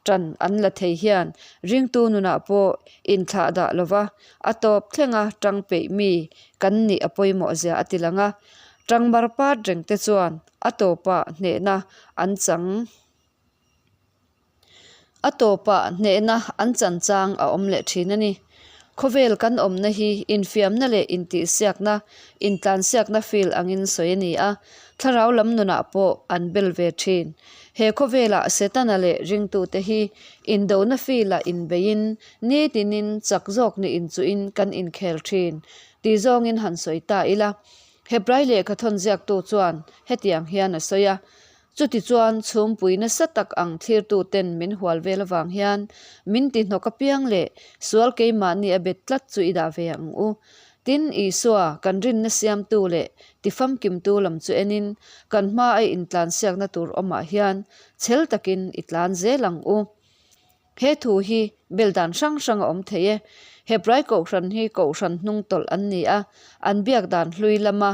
tan an la thei hian ringtu nunah pawh inthlah dah lova a tawp thlenga tang peih mi kan nih a pawimawh zia a ti lang a. Tangmar pat reng te chuan a tawpah hnehna an chang a tawpah hnehna an chan chang a awm leh thin a ni. Khawvel kan awmna hi infiamna leh intihsiakna, intlansiakna field angin sawi a ni a, thlarau lam nunah pawh an bel ve thin. He khawvelah Setana leh ringtute hi indona field-ah inbeiin nitinin chak zawk ni inchuhin kan inkhel thin tih zawngin han sawi ta ila. Hebrai lehkha thawn ziaktu chuan hetiang hian a sawi a, Chutichuan, chhumpui nasa tak ang thlirtuten min hual vel avang hian min ti hnawk apiang leh sual keimahni a bet tlat chu i dah ve ang u. Tin, Isua, kan rinna siamtu leh tifamkimtu lam chu enin kan hma a intlansiakna tur awmah hian chhel takin i tlan zel ang u. He thu hi bel dan hrang hrang a awm thei e. Hebrai Kohhran hi Kohhran hnungtawlh an ni a, an biak dan hlui lama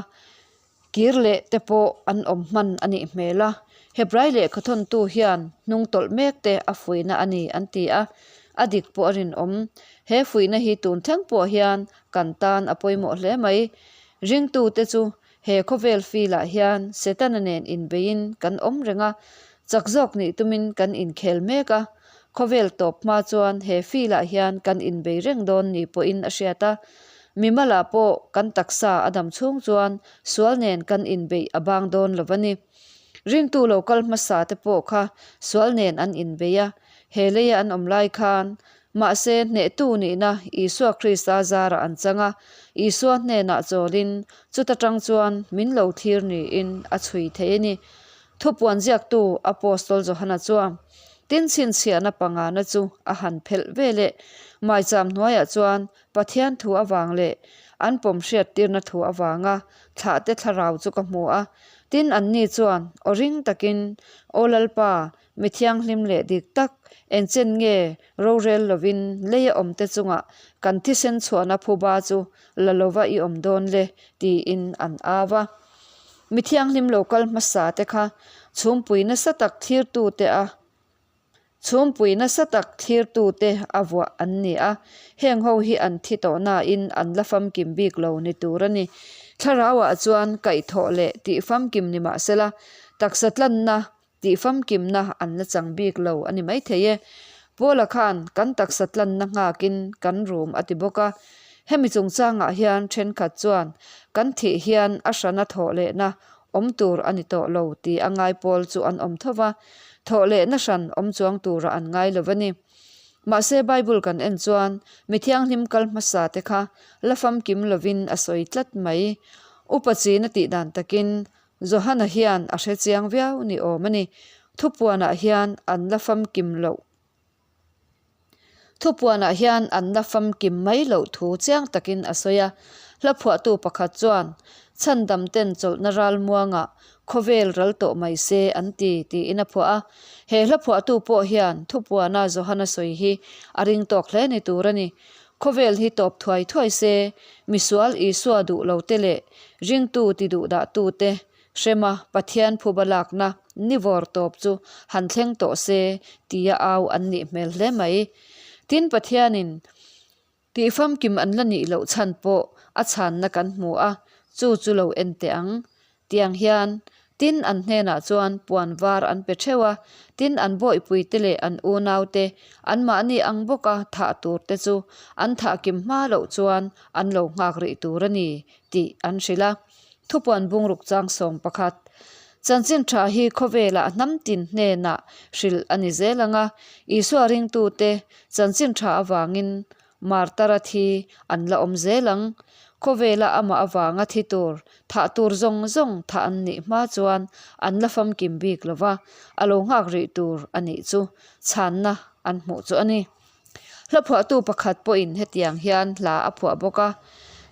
Kir leh te pawh an awm hman a nih hmel a, Hebrai lehkha thawntu hian hnung tawlh mek te a fuihna a ni an ti a, a dik pawh a rinawm. He fuihna hi tun thleng pawh hian kan tan a pawimawh hle mai. Ringtute chu he khawvel filah hian Setana nen inbeiin kan awm reng a, chak zawk nih tumin kan inkhel mek a, khawvel tawp hma chuan he filah hian kan inbei reng dawn ni pawhin a hriat a. Mimalah pawh kan taksa a dam chhung chuan sual nen kan inbeih a bang dawn lo a ni. Ringtu lo kal hmasa te pawh kha sual nen an inbei a, he leia an awm lai khan mahse hnehtu nihna Isua Krista zarah an chang a, Isua hnenah chawlin chuta tang chuan min lo thlir niin a chhui thei a ni. Thupuan ziaktu Apostol Johana chuan tin chhinchhiahna pangana chu a han phelh veleh maicham hnuaiah chuan Pathian thu avang leh an pawm hriattirna thu avanga thlahte thlarau chu ka hmu a. Tin, anni chuan aw ring takin, Aw Lalpa, mi thianghlim leh dik tak, engchen nge rorel lovin leia awmte chungah kan thisen chhuahna phuba chu la lova i awm dawn le? tiin an au a. Mi thianghlim lo kal hmasa te kha chhumpui nasa tak thlirtute a Chhumpui nasa tak thlirtute a vuah an ni a, heng ho hi an thi tawh nain an la famkim bik lo ni tur a ni. Thlarauah chuan kaihthawh leh tih famkim ni mah sela, taksa tlanna tih famkimna an la chang bik lo a ni maithei e. Paula khan kan taksa tlanna nghakin kan rum a ti bawk a. Hemi chungchangah hian thenkhat chuan kan thih hian a hrana thawh lehna awm tur a ni tawh lo tih a ngai pawl chu an awm tho va, thawh lehna hran awm chuang tura an ngai lo a ni. Mahse Bible kan en chuan mi thianghlim kal hmasa te kha la famkim lovin a sawi tlat mai. Upa china tih dan takin Johana hian a hre chiang viau ni awm a ni. Thupuanah hian an la famkim loh. Thupuanah hian an la famkim mai loh thu chiang takin a sawi a. Hla phuahtu pakhat chuan, Chhandam ten chawlhna ral muangah khawvel ral tawh mai se an ti, tiin a phuah a. He hla phuahtu pawh hian thupuana Johana sawi hi a ring tawk hle ni tur a ni. Khawvel hi tawp thuai thuai se, misual Isua duh lo te leh ringtu ti duh dahtu te Hrema Pathian phuba lakna ni vawr tawp chu han thleng tawh se tia au an nih hmel hle mai. Tin Pathianin tih famkim an la nih loh chhan pawh a chhanna kan hmu a, chu chu lo en teh ang. Tiang hian tin an hnenah chuan puan var an pe theuh a, tin an bawihpuite leh an unaute anmahni ang bawka thah turte chu an thah kim hma loh chuan an lo nghak rih tur a ni tih an hrilh a. Thupuan bungruk chang 11. Chanchin tha hi khawvelah hnam tin hnenah hrilh a ni zel ang a, Isua ringtute chanchin tha avangin martara thi an la awm zel ang. Khawvela amah avanga thi tur, thah tur zawng zawng thah an nih hma chuan an la famkim bik lo va, a lo nghak rih tur a nih chu chhanna an hmuh chu a ni. Hla phuahtu pakhat pawhin hetiang hian hla a phuah bawk a,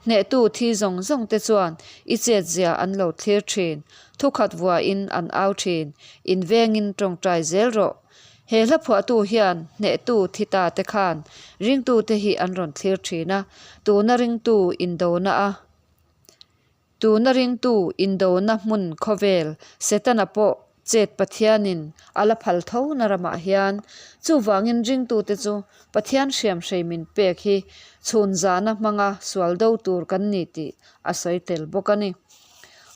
Hnehtu thi zawng zawng te chuan i chetzia an lo thlir thin, thukhat vuahin an au thin, invengin tawngtai zel rawh. He hla phuahtu hian hnehtu thi ta te khan ringtute hi an rawn thlir thin a, tuna ringtu indona a Tuna ringtu indona hmun khawvel Setana pawh chet Pathianin a la phal tho na ramah hian chuvangin ringtute chu Pathian hriamhrei min pek hi chhun zana hmanga sual do tur kan ni tih a sawi tel bawk a ni.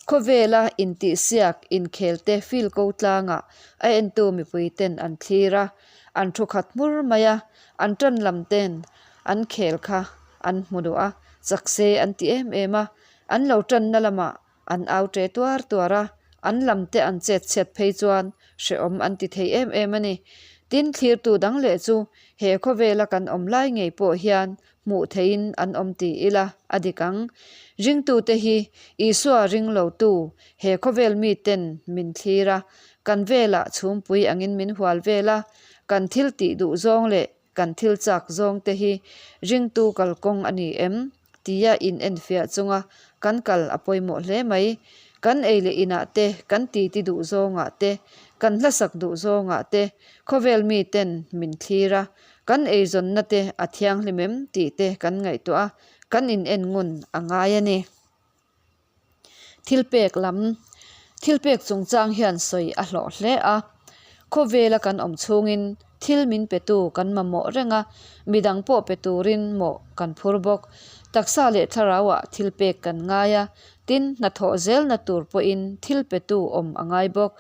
Khawvela intihsiak inkhelte fil ko tlangah a entu mipuiten an thlir a, an thu khat hmur mai a, an tan lam ten an khel kha. an hmu duh a, chak se an ti em em a, an lo tanna lamah an au ṭe tuar tuar a, an lam te an chet chhiat phei chuan hrehawm an ti thei em em a ni. Tin, thlirtu dang leh chu he khawvela kan awm lai ngei pawh hian hmuh theihin an awm ti ila a dik ang. Ringtute hi Isua ring lotu he khawvel miten min thlir a, kan velah chhumpui angin min hual vel a, kan thil tih duh zawng leh kan thil chak zawng te hi ringtu kalkawng a ni em? tia in enfiah chunga kan kal a pawimawh hle mai. Kan ei leh inah te, kan titi duh zawngah te, kan hlasak duh zawngah te khawvel miten min thlir a, Kan eizawnna te a thianghlim em tih te kan ngaihtuah a, kan in en ngun a ngai a ni. Thilpek lam, Thilpek chungchang hian sawi a hlawh hle a. Khawvela kan awm chhungin thil min petu kan mamawh reng a, midang pawh pe turin mawh kan phur bawk. Taksa leh thlarauah thilpek kan ngai a, tin hnathawh zelna tur pawhin thil petu awm a ngai bawk.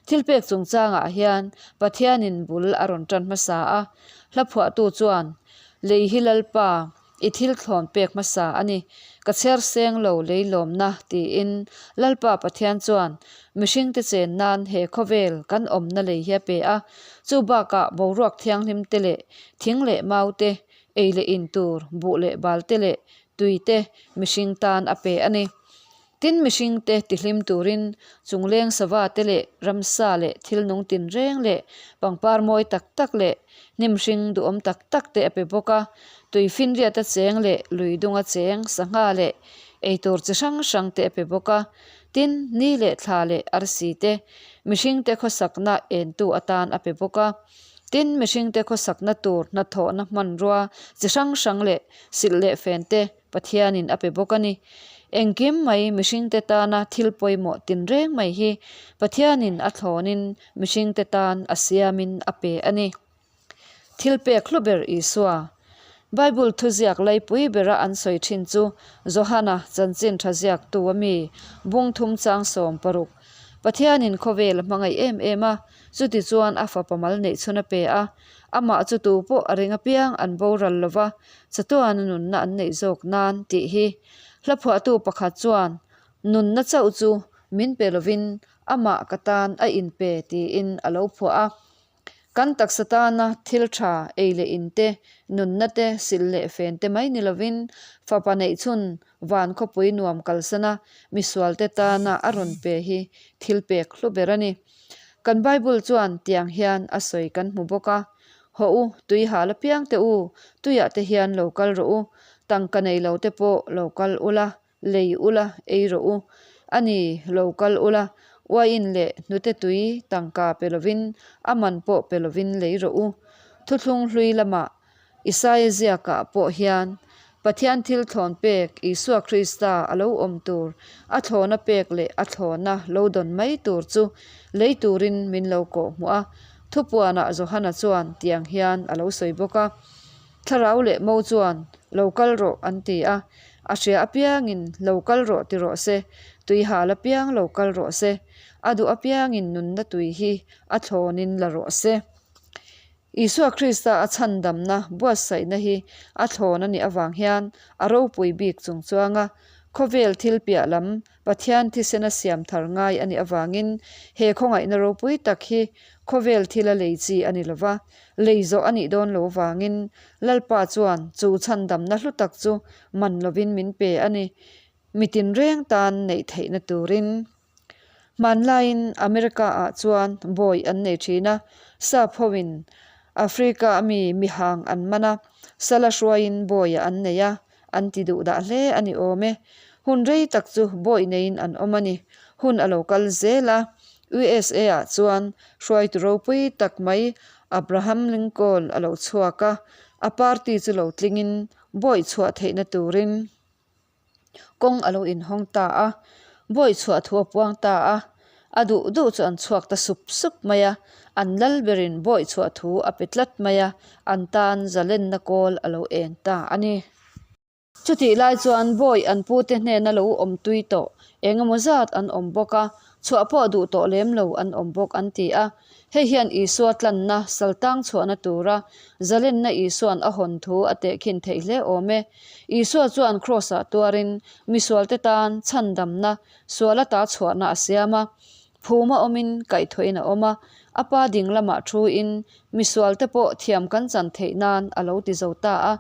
Thilpek chungchangah hian Pathianin bul a rawn tan hmasa a, hla phuahtu chuan, Lei hi Lalpa, i thil thlawn pek hmasa a ni, ka chher seng lo lei lawmna, tiin Lalpa Pathian chuan mihringte chen nan he khawvel kan awmna lei hi a pe a, chu bakah boruak thianghlim te leh thing leh mau te, ei leh in tur, buh leh bal te leh tui te mihring tan a pe a ni. Tin mihring te tihlim turin chungleng sava te leh ramsa leh thil nung tinreng leh pangpar mawi tak tak leh hnim hring duhawm tak tak te a pe bawk a. Tui finriata cheng leh lui dunga cheng sangha leh eitur chi hrang hrang te a pe bawk a. Tin ni leh thla leh arsi te mihring te khawsakna entu atan a pe bawk a. Tin mihring te khawsakna tur hnathawhna hmanrua chi hrang hrang leh silh leh fen te Pathianin a pe bawk a ni. Engkim mai mihringte tana thil pawimawh tinreng mai hi Pathianin a thlawnin mihringte tan a siamin a pe a ni. Thil pek hlu ber Isua. Bible thuziak laipui bera an sawi thin chu Johana chanchin tha ziaktu a mi bungthum chang 16. Pathianin khawvel a hmangaih em em a, chutichuan a fapa mal neih chhun a pe a, amah chu tu pawh a ring apiang an boral lo va, chatuan a nunna an neih zawk nan tih hi. Hla phuahtu pakhat chuan, Nunna chauh chu min pe lovin amah ka tan a inpe tiin a lo phuah a. Kan taksa tana thil tha ei leh in te, nunna te, silh leh fen te mai ni lovin fapa neih chhun van khawpui nuam kalsana misualte tana a rawn pe hi thil pek hlu ber a ni. Kan Bible chuan tiang hian a sawi kan hmu bawk a, Hawh u, tui hal apiang teh u, tuiah te hian lo kal rawh u, tangka nei lo te pawh lo kal ula, lei ula, ei rawh u. A ni, lo kal ula, uaiin leh hnute tui tangka pe lovin, a man pawh pe lovin lei rawh u. Thuthlung hlui lamah Isaia ziakah pawh hian Pathian thil thlawn pek Isua Krista a lo awm tur, a thlawna pek leh a thlawna lo dawn mai tur chu lei turin min lo kawh hmuh a. Thupuanah Johana chuan tiang hian a lo sawi bawk a, Thlarau leh mo chuan, Lo kal rawh, an ti a. A hria apiangin, Lo kal rawh ti rawh se, tui hal apiang lo kal rawh se, a duh apiangin nunna tui hi a thlawnin la rawh se. Isua Krista a chhandamna buatsaihna hi a thlawn a nih avang hian a ropui bik chung chuang a, khawvel thil piah lam Pathian thisena siam thar ngai a nih avangin he khawngaihna ropui tak hi khawvel thila lei chi a ni lova, lei zawh a nih dawn lo avangin Lalpa chuan chu chhandamna hlu tak chu man lovin min pe a ni, mi tinreng tan neih theihna turin. Hmanlaiin America-ah chuan bawi an nei thin a, sap hoin Africa a mi mihang an man a, sala hruaiin bawiah an nei a, an ti duh dah hle a ni awm e. Hun rei tak chu bawi neiin an awm a ni. Hun a lo kal zel a, USA-ah chuan hruaitu ropui tak mai Abraham Lincoln a lo chhuak a, a party chu lo tlingin bawi chhuah theihna turin, Kawng a lo inhawng ta a, bawi chhuah thu a puang ta a, a duh duh chu an chhuak ta sup sup mai a, an lal berin bawi chhuah thu a pe tlat mai a, an tan zalenna kawl a lo eng ta a ni. Chutih lai chuan bawi an pute hnena lo awm tui tawh eng emaw zat an awm bawk a, chhuah pawh duh tawh lem lo an awm bawk an ti a. Hei hian Isua tlanna saltang chhuahna tura zalenna Isua'n a hawn thu a tehkhin theih hle awm e. Isua chuan Kraws-ah tuarin misualte tan chhandamna sual ata chhuahna a siam a. Phuma awmin kaihthawhin a awm a, a pa ding lamah thuin misualte pawh thiam kan chan theih nan a lo ti zo ta a.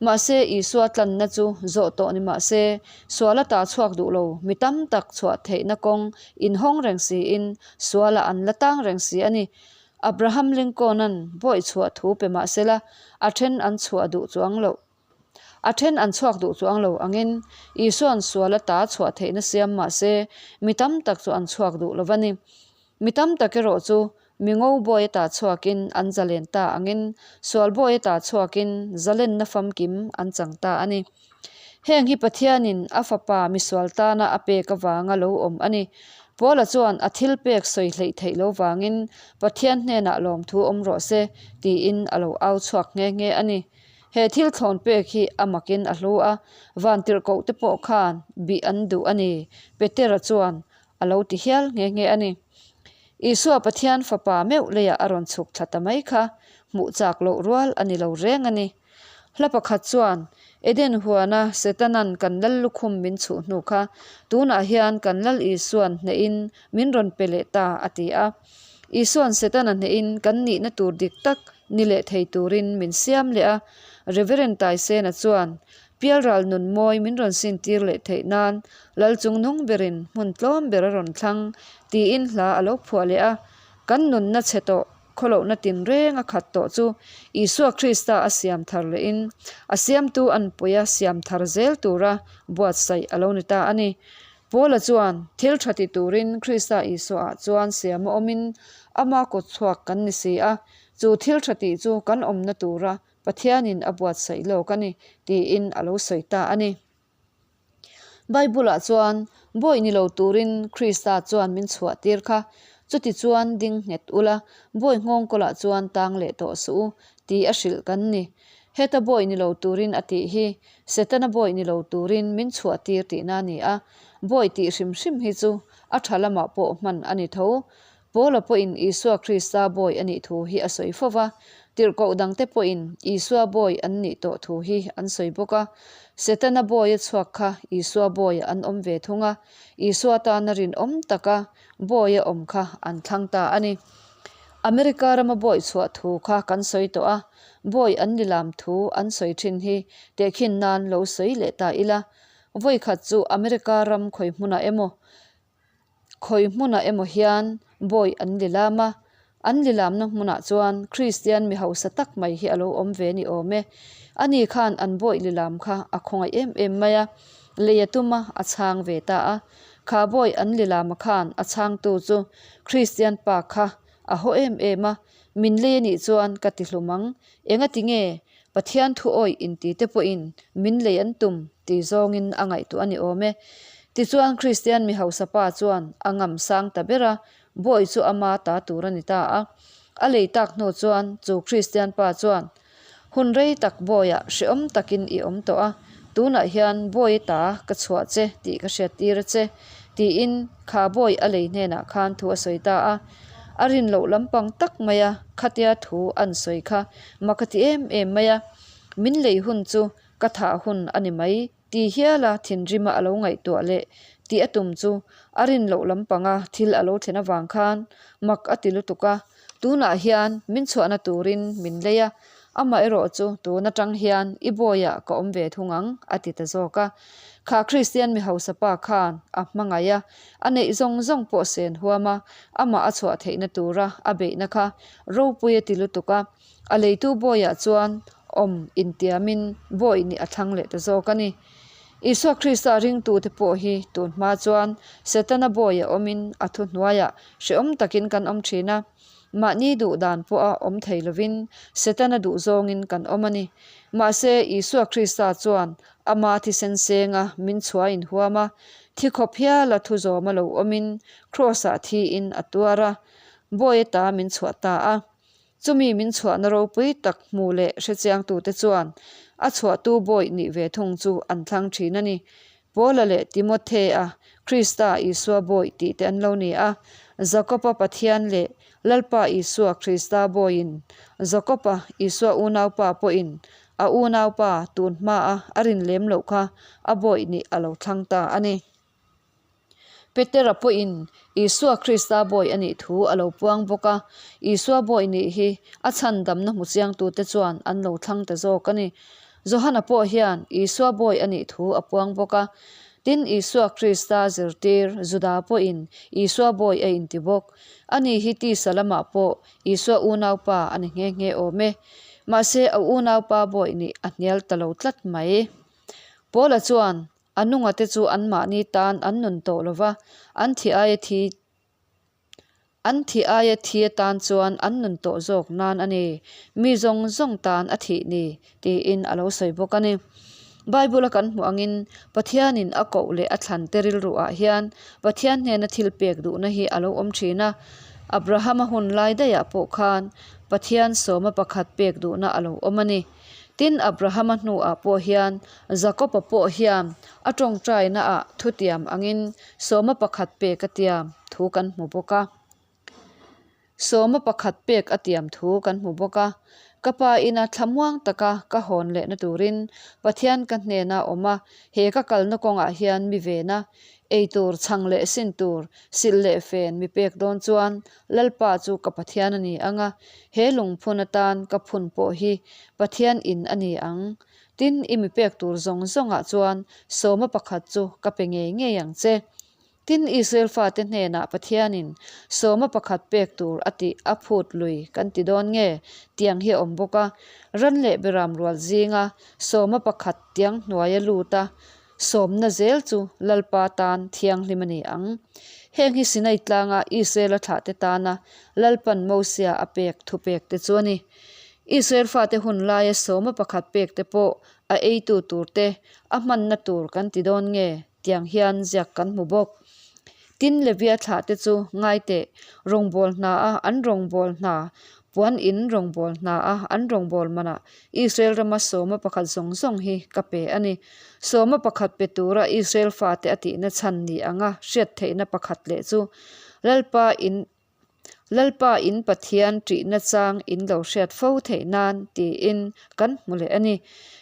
Mahse, Isua tlanna chu zawh tawh ni mah se, sual ata chhuak duh lo mi tam tak chhuah theihna kawng inhawng reng siin sualah an la tang reng si a ni. Abraham Lincoln-a'n bawih chhuah thu pe mah sela, a then an chhuah duh chuang loh. A then an chhuak duh chuang lo angin Isua'n sual ata chhuah theihna siam mah se, mi tam tak chu an chhuak duh lo va ni. Mi tam tak erawh chu mi ngo bawi ata chhuakin an zalen ta angin sual bawi ata chhuakin zalenna famkim an chang ta a ni. Heng hi Pathianin a Fapa misual tana a pek avanga lo awm a ni. Paula chuan a thil pek sawi hleih theih lo vangin Pathian hnenah lawmthu awm rawh se tiin a lo au chhuak nghe nghe a ni. He thil thlawn pek hi a makin a hlu a, vantirhkoh te pawh khan bih an duh a ni, Petera chuan a lo ti hial nghe nghe a ni. Isua Pathian Fapa meuh leiah a rawn chhuk thla ta mai kha hmuh chak loh rual a ni lo reng a ni. Hla pakhat chuan, Eden huana Setanan kan lal lukhum min chhuh hnu kha tunah hian kan Lal Isuan hnehin min rawn pe leh ta, a ti a. Isuan Setana hnehin kan nihna tur dik tak ni leh thei turin min siam leh a, Reverend Taisena chuan Pialral nun mawi min rawn sintir leh theih nan Lal chungnung berin hmun tlawm ber a rawn thlang tiin hla a lo phuah leh a, kan nunna chhe tawh khawlohna tinreng a khat tawh chu Isua Krista a siam thar lehin a siamtu anpuia siam thar zel tura buatsaih a lo ni ta a ni. Paula chuan, Thil tha ti turin Krista Isuaah chuan siam a awmin ama kawtchhuak kan ni si a, chu thil tha tih chu kan awmna tura Pathianin a buatsaih lawk a ni, tiin a lo sawi ta a ni. Bible-ah chuan, Bawih ni lo turin Krista chuan min chhuahtir kha, chuti chuan ding nghet ula, bawih nghawngkawlah chuan tang leh tawh suh u, ti a hrilh kan ni. Heta bawih ni lo turin a tih hi Setana bawih ni lo turin min chhuahtir tihna a ni a, bawih tih hrim hrim hi chu a tha lamah pawh hman a ni tho. Paula pawhin Isua Krista bawih a nih thu hi a sawi fo va, tirhkoh dangte pawhin Isua bawih an nih tawh thu hi an sawi bawk a. Setana bawia chhuak kha Isua bawiah an awm ve thung a, Isua tana rinawm taka bawia awm kha an thlang ta a ni. America rama bawih chhuah thu kha kan sawi tawh a, bawih an lilam thu an sawi thin hi tehkhin nan lo sawi leh ta ila. Vawikhat chu America ram khawi hmunah emaw khawi hmunah emaw hian bawih an lilam a, an lilamna hmunah chuan Kristian mi hausa tak mai hi a lo awm ve ni awm e. Ani khan an bawih lilam kha a khawngaih em em mai a, lei a tum a, a chhang ve ta a. Kha bawih an lilama khan a chhangtu chu Kristian pa kha a haw em em a, Min lei a nih chuan ka ti hlum ang, engati nge Pathian thu awih inti te pawhin min lei an tum tih zawngin a ngaihtuah a ni awm e. Tichuan Kristian mi hausa pa chuan a ngam sang ta ber a, bawih chu ama ta tur a ni ta a. A lei tak hnu chuan chu Kristian pa chuan, Hun rei tak bawiah hrehawm takin i awm tawh a, tunah hian bawi ta ka chhuah che tih ka hriattir a che, tiin kha bawi a lei hnenah khan thu a sawi ta a. A rin loh lampang tak maia khatia thu an sawi kha mak a ti em em mai a, min lei hun chu ka thah hun a ni mai. Ti hiala thinrima a lo ngaihtuah leh tih a tum chu a rin loh lampanga thil a lo thlen avang khan mak a ti lutuk a, tunah hian min chhuahna turin min lei a, amaherawh chu tun atang hian i bawiah ka awm ve thung ang a ti ta zawk a. Kha Kristian mi hausa pa khan a hmangaih a, a neih zawng zawng pawh sen huam a, amah a chhuah theihna tura a beihna kha ropui a ti lutuk a, A leitu bawiah chuan awm intiamin bawi nih a thlang leh ta zawk a ni. Isua Krista ringtute pawh hi tun hma chuan Setana bawi a awmin a thuhnuaiah hrehawm takin kan awm thin a. Mahni duh dan pawha awm thei lovin Setana duh zawngin kan awm a ni. Mahse, Isua Krista chuan ama thisen senga min chhuah inhuam a, thi khawp hiala thu zawma lo awmin Kraws-ah thiin a tuar a, bawi ata min chhuah ta a. Chumi min chhuahna ropui tak hmu leh hrechiangtute chuan a chhuahtu bawih nih ve thung chu an thlang thin a ni. Paula leh Timothea, Krista Isua bawih tih te an lo ni a. Jakoba Pathian leh Lalpa Isua Krista bawihin Jakoba, Isua unaupa pawhin a unaupa tun hmaa a rin lem loh kha a bawih nih a lo thlang ta a ni. Petera pawhin Isua Krista bawi a nih thu a lo puang bawk a, Isua bawi nih hi a chhandamna hmu chiangtute chuan an lo thlang ta zawk a ni. Johana pawh hian Isua bawi a nih thu a puang bawk a, tin Isua Krista zirtir Juda pawhin Isua bawi a inti bawk. Ani hi tisa lamah pawh Isua unaupa a ni nghe nghe awm e. Mahse a unaupa bawi nih a hnial ta lo tlat mai. Paula chuan A nungate chu anmahni tan an nun tawh lo va, an thi aia thi an thi aia thi atan chuan an nun tawh zawk nan a ni, mi zawng zawng tan a thih ni, tiin a lo sawi bawk a ni. Bible-a kan hmuh angin Pathianin a koh leh a thlante rilruah hian Pathian hnena thil pek duhna hi a lo awm thin a. Abrahama hun lai daihah pawh khan Pathian sawma pakhat pek duhna a lo awm a ni. Tin, Abrahama hnuah pawh hian Jakoba pawh hian a tawngtainaah thutiam angin sawma pakhat pek a tiam thu kan hmu bawk a. Sawma pakhat pek a tiam thu kan hmu bawk a. Ka pa ina thlamuang taka ka hawn lehna turin Pathian ka hnena awm a, he ka kalna kawngah hian mi vena, ei tur, chhang leh sin tur, silh leh fen mi pek dawn chuan Lalpa chu ka Pathian a ni ang a, he lungphun atan ka phun pawh hi Pathian in a ni ang. Tin, i mi pek tur zawng zawngah chuan sawma pakhat chu ka pe ngei ngei ang che. Tin, Israel fate hnenah Pathianin sawma pakhat pek tur a tih a phut lui kan ti dawn nge? Tiang hi a awm bawk a. Ran leh beram rual zinga sawma pakhat tiang hnuaia lut a, Sawmna zel chu Lalpa tan thianghlim a ni ang. Heng hi Sinai tlanga Israela thlahte tana Lalpan Mosia a pek thupek te chu a ni. Israel fate hun laia sawma pakhat pek te pawh a eitu tur te a hmanna tur kan ti dawn nge tiang hian ziak kan hmu bawk. Tin, Levia thlahte chu ngai teh, rawngbâwl hna-a an rawngbâwl hna, puan in rawngbâwl hna-a an rawngbâwl manah Israel rama sawma pakhat zawng zawng hi ka pe a ni. Sawma pakhat pe tura Israel fate a tihna chhan ni anga hriat theihna pakhat leh chu Lalpa in Lalpa in Pathian ṭihna chang in lo hriat fo theih nan tiin kan hmu leh a ni.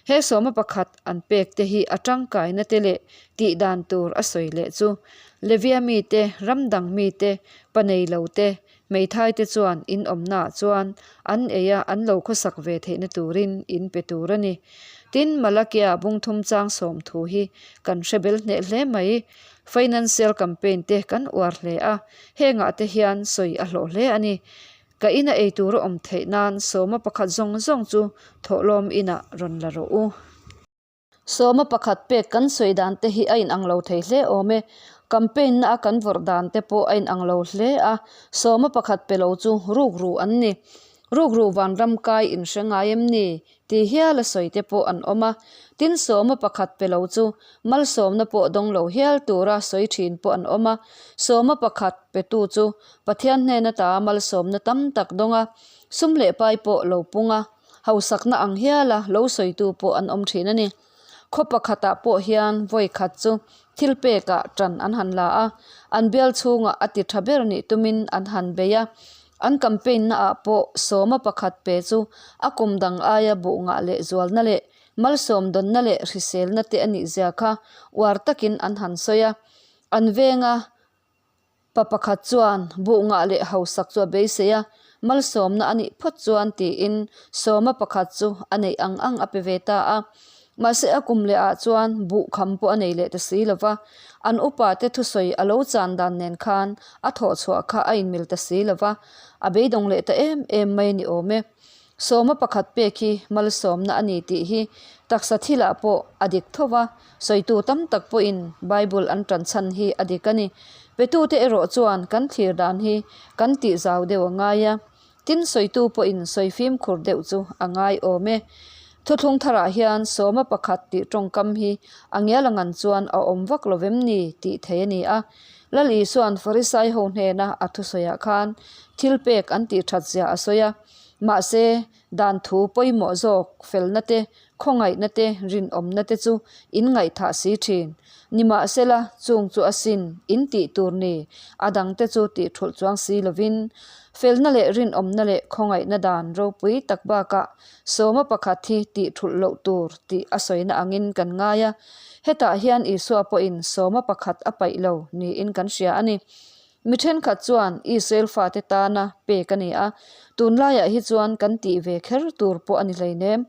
He sawma pakhat an pek te hi a tangkaina te leh tih dan tur a sawi leh chu Levia mite, ram dang mite, pa nei lo te, hmeithai te chuan in awmnaah chuan an ei a an lo khawsak ve theihna turin in pe tur a ni. Tin, Malakia bungthum chang sawm thu hi kan hre bel hneh hle mai. Financial campaign te kan uar hle a, hengah te hian sawi a hlawh hle a ni. Ka ina ei tur a awm theih nan sawma pakhat zawng zawng chu thawhlawm inah rawn la rawh u. Sawma pakhat pek kan sawi dan te hi a inang lo thei hle awm e. Campaign na a kan vawrh dan te pawh a inang lo hle a, sawma pakhat pe lo chu rukru an ni. Rukru vanram kai inhre ngai em ni? Ti hial a sawi te pawh an awm a, tin sawma pakhat pe lo chu malsawmna pawh dawng lo hial tura sawi thin pawh an awm a, sawma pakhat petu chu Pathian hnen ata malsawmna tam tak dawng a, sum leh pai pawh lo pung a, hausakna ang hiala lo sawitu pawh an awm thin a ni. Khaw pakhatah pawh hian vawi khat chu thil pekah ṭan an han la a, an bial chhungah a ti ṭha ber nih tumin an han bei a. An campaign naah pawh sawma pakhat pe chu a kum dang aia buh ngah leh zualna leh malsawm dawnna leh hriselna te a nih zia kha uar takin an han sawi a. An venga Pa pakhat chuan buh ngah leh hausak chu a beisei a, malsawmna a nih phawt chuan tiin sawma pakhat chu a neih ang ang a pe ve ta a. Mahse a kum leh ah chuan buh kham pawh a nei leh ta si lo va, an upa te thusawi a lo chan dan nen khan a thawh chhuah kha a inmil ta si lo va, a beidawng leh ta em em mai a ni awm e. Sawma pakhat pek hi malsawmna a ni tih hi taksa thilah pawh a dik tho va, sawitu tam tak pawhin Bible an tan chhan hi a dik a ni. Petute erawh chuan kan thlir dan hi kan tih zau deuh a ngai a, tin sawitu pawhin sawi fimkhur deuh chu a ngai awm e. Thuthlung tharah hian sawma pakhat tih tawngkam hi a ngial a ngan chuan a awm vak lo vem ni tih thei a ni a. Lal Isua'n Farisai ho hnena a thusawiah khan thilpek an tih that zia a sawi a. Mahse, dan thu pawimawh zawk felna te, khawngaihna te, rinawmna te chu in ngaihthah si thin. Nimahsela, chung chu asin in tih tur ni, a dangte chu tih thulh chuang si lovin, felna leh rinawmna leh khawngaihna dan ropui tak bakah sawma pakhat hi tih thulh loh tur tih a sawina angin kan ngai a. Hetah hian Isua pawhin sawma pakhat a paih lo niin kan hria a ni. Mi thenkhat chuan Israel fate tana pek a ni a, tunlaiah hi chuan kan tih ve kher tur pawh a ni hleinem.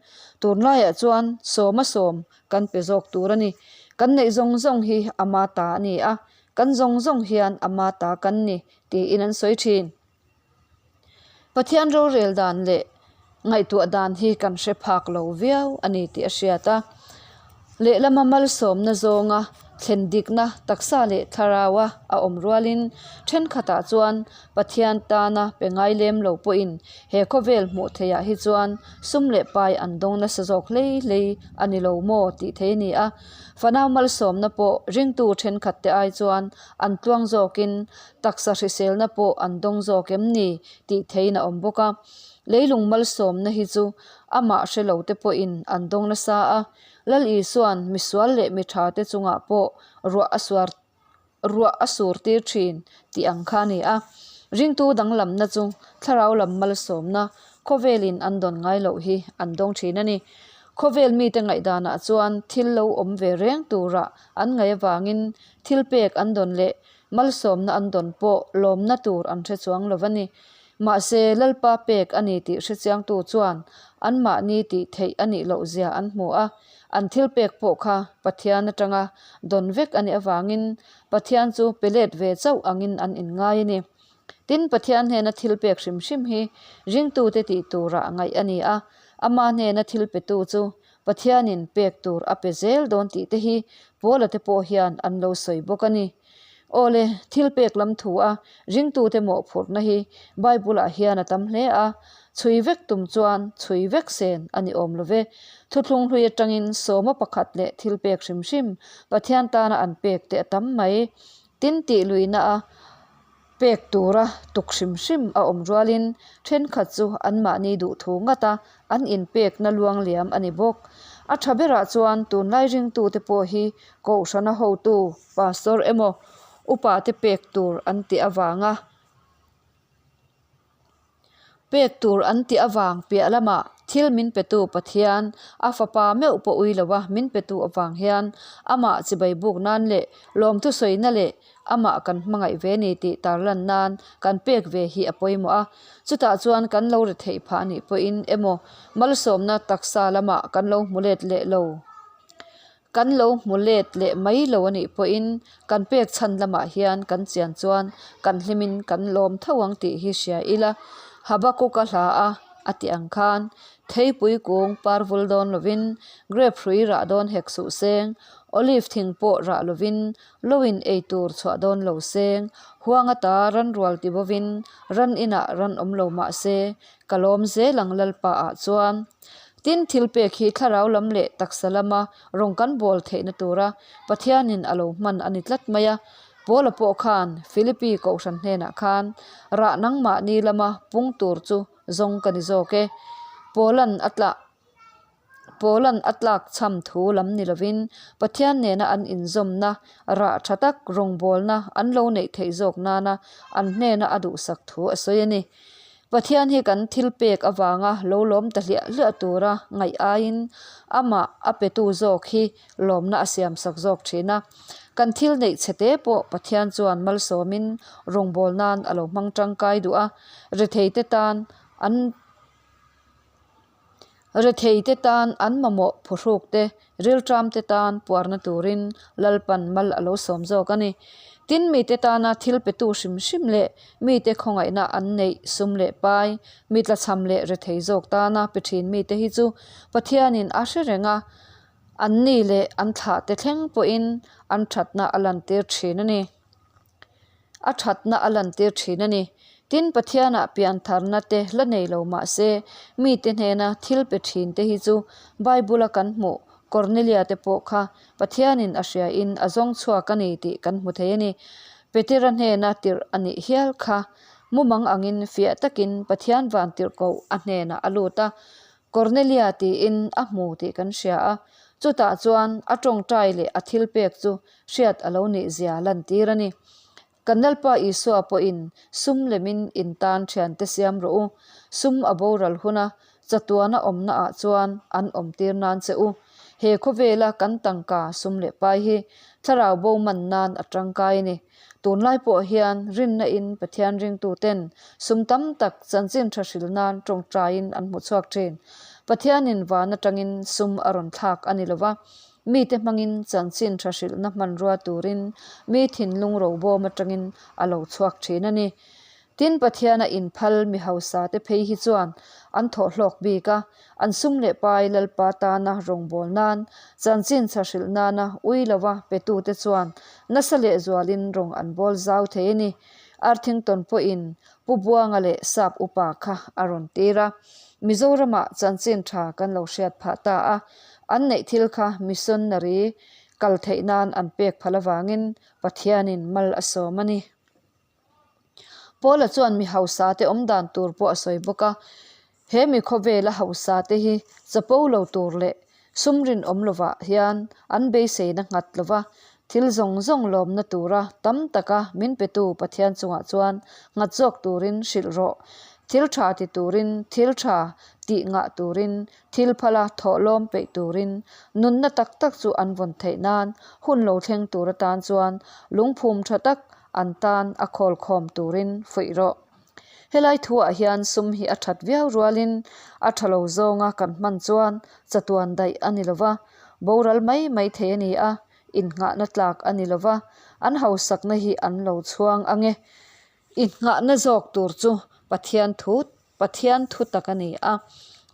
Tunlaiah chuan sawma sawm kan pe zawk tur a ni. Kan neih zawng zawng hi ama ta a ni a, kan zawng zawng hian ama ta kan ni tiin an sawi thin. Pathian rorel dan leh ngaihtuah dan hi kan hre phak lo viau a ni tih a hriat a. Lehlama malsawmna zawnga thlen dikna taksa leh thlaraua a awm rualin thenkhatah chuan Pathian tana pe ngai lem lo pawhin he khawvel hmuh theihah hi chuan sum leh pai an dawng nasa zawk hlei hlei a ni lo maw tih thei a ni a. Fanau malsawmna pawh ringtu thenkhat te ai chuan an tluang zawkin taksa hriselna pawh an dawng zawk em ni tih theiin a awm bawk a. Leilung malsawmna hi chu amah hre lo te pawhin an dawng nasa a, Lal Isua'n misual leh mi tha te chungah pawh ruah a suar ruah a sur tir thin tih ang kha a ni a. Ringtu danglamna chu thlarau lam malsawmna khawvelin an dawn ngai loh hi an dawng thin a ni. Khawvel mite ngaihdanah chuan thil lo awm ve reng turah an ngaih avangin thil pek an dawn leh Malsawmna an dawn pawh lawmna tur an hre chuang lo a ni. Mahse, Lalpa pek a ni tih hrechiangtu chuan anmahni tih theih a nih loh zia an hmu a, an thil pek pawh kha Pathian atanga dawn vek a nih avangin Pathian chu pe let ve chauh angin an inngai a ni. Tin, Pathian hnena thil pek hrim hrim hi ringtute tih turah ngaih a ni a, ama hnena thil petu chu Pathianin pek tur a pe zel dawn tih te hi Paula te pawh hian an lo sawi bawk a ni. Awle, thil pek lam thu a ringtute mawhphurhna hi Bible-ah hian a tam hle a, chhui vek tum chuan chhui vek sen a ni awm lo ve. Thuthlung hlui atangin sawma pakhat leh thil pek hrim hrim Pathian tana an pek te a tam mai. Tin tih luihna a Pek tura tuk hrim hrim a awm rualin thenkhat chu anmahni duhthu ngata an inpekna luang liam a ni bawk. A tha berah chuan tunlai ringtute pawh hi Kohhrana hotu, Pastor emaw upate pek tur an tih avanga Pek tur an tih avang piah lamah thil min petu Pathian, a fapa meuh pawh ui lo a min petu avang hian amah chibai buk nan leh lawmthu sawina leh amah kan hmangaih ve ni tih tarlan nan kan pek ve hi a pawimawh a. Chutah chuan kan lo ri theih phah nih pawhin emaw malsawmna taksa lamah kan lo hmu let leh lo. Kan lo hmu let leh mai lo a nih pawhin kan pek chhan lamah hian kan chian chuan kan hlimin kan lawm tho ang tih hi hria ila, Habakkuk-a hla a a tih ang khan theipui kung par vul dawn lovin, grape hrui rah dawn hek suh seng, olive thing pawh rah lovin, loin ei tur chhuah dawn lo seng, huang ata ran rual ti bovin ran inah ran awm lo mah se, ka lawm zel ang Lalpa ah chuan. Tin, thil pek hi thlarau lam leh taksa lama rawng kan bawl theihna tura Pathianin a lo hman a ni tlat mai a. Paula pawh khan Philippi kohhran hnenah khan, Rah nangmahni lama pung tur chu zawng ka ni zawk e. Paula'n a tlah Paula'n a tlak chham thu lam ni lovin Pathian nena an inzawmna, rah tha tak rawngbawlna an lo neih theih zawk nana an hnena a duhsak thu a sawi a ni. Pathian hi kan thil pek avanga lo lawm ta hliah hliah tura ngaih aiin amah a petu zawk hi lawmna a siamsak zawk thin a. Kan thil neih chhe te pawh Pathian chuan malsawmin rawngbâwl nan a lo hmang tangkai duh a, retheite tan an Retheite tan an mamawh phuhruk te, rilṭam te tan puarna turin Lalpan mal a lo sawm zawk a ni. Tin, mite tana thil petu hrim hrim leh mite khawngaihna an neih sum leh pai, mi tlachham leh rethei zawk tana pe ṭhin mite hi chu Pathianin a hre reng a, anni leh an thlahte thleng pawhin an ṭhatna a lantir ṭhin a ni. A thatna a lantir thin a ni. Tin, Pathianah piantharna te la nei lo mah se, mite hnena thil pe thin te hi chu Bible-a kan hmuh Cornelia te pawh kha Pathianin a hriain a zawng chhuak a ni tih kan hmu thei a ni. Petera hnena tirh a nih hial kha. Mumang angin fiah takin Pathian vantirhkoh a hnenah a lut a, Kornelia tiin a hmu tih kan hria a, chutah chuan a tawngtai leh a thilpek chu hriat a lo nihzia lantir a ni. Kan Lalpa Isua pawhin sum lemin in tan thiante siam rawh u, sum a boral huna chatuana awmnaah chuan an awmtir nan che u. He khawvela kan tangka sum leh pai hi thlarau bo man nan a tangkai a ni. Tunlai pawh hian rinna in Pathian ringtuten sum tam tak chanchin tha hril nan tawngtaiin an hmu chhuak thin. Pathianin van atangin sum a rawn thlak a ni lova, mite hmangin chanchin tha hrilhna hmanrua turin mi thinlung robawm atangin a lo chhuak thin a ni. Tin, Pathiana inphal mi hausa te phei hi chuan an thawh hlawk bik a, an sum leh pai Lalpa tana rawngbâwl nan, chanchin chha hrilh nana ui lova petute chuan nasa lehzualin rawng an bawl zau thei a ni. Arthington pawhin Pu Buanga leh Sap upa kha a rawn tir a, Mizoramah chanchin tha kan lo hriat phah ta a, an neih thil kha missionary kal theih nan an pek phal avangin Pathianin mal a sawm a ni. Paula chuan mi hausa te awm dan tur pawh a sawi bawk a, he mi khawvela hausa te hi chapo lo tur leh sum rinawm lovah hian an beiseina nghat lova thil zawng zawng lawmna tura tam taka min petu Pathian chungah chuan nghat zawk turin hrilh rawh. Thil tha ti turin, thil tha tih ngah turin, thil phala thawhlawm peih turin nunna tak tak chu an vawn theih nan hun lo thleng tur atan chuan lungphum tha tak an tan a khawl khawm turin fuih rawh. Helai thuah hian sum hi a that viau rualin a tha lo zawnga kan hman chuan chatuan daih a ni lova, boral mai mai thei a ni a, innghahna tlak a ni lova, an hausakna hi an lo chhuang ang e. Innghahna zawk tur chu Pathian thu Pathian thu tak a ni a.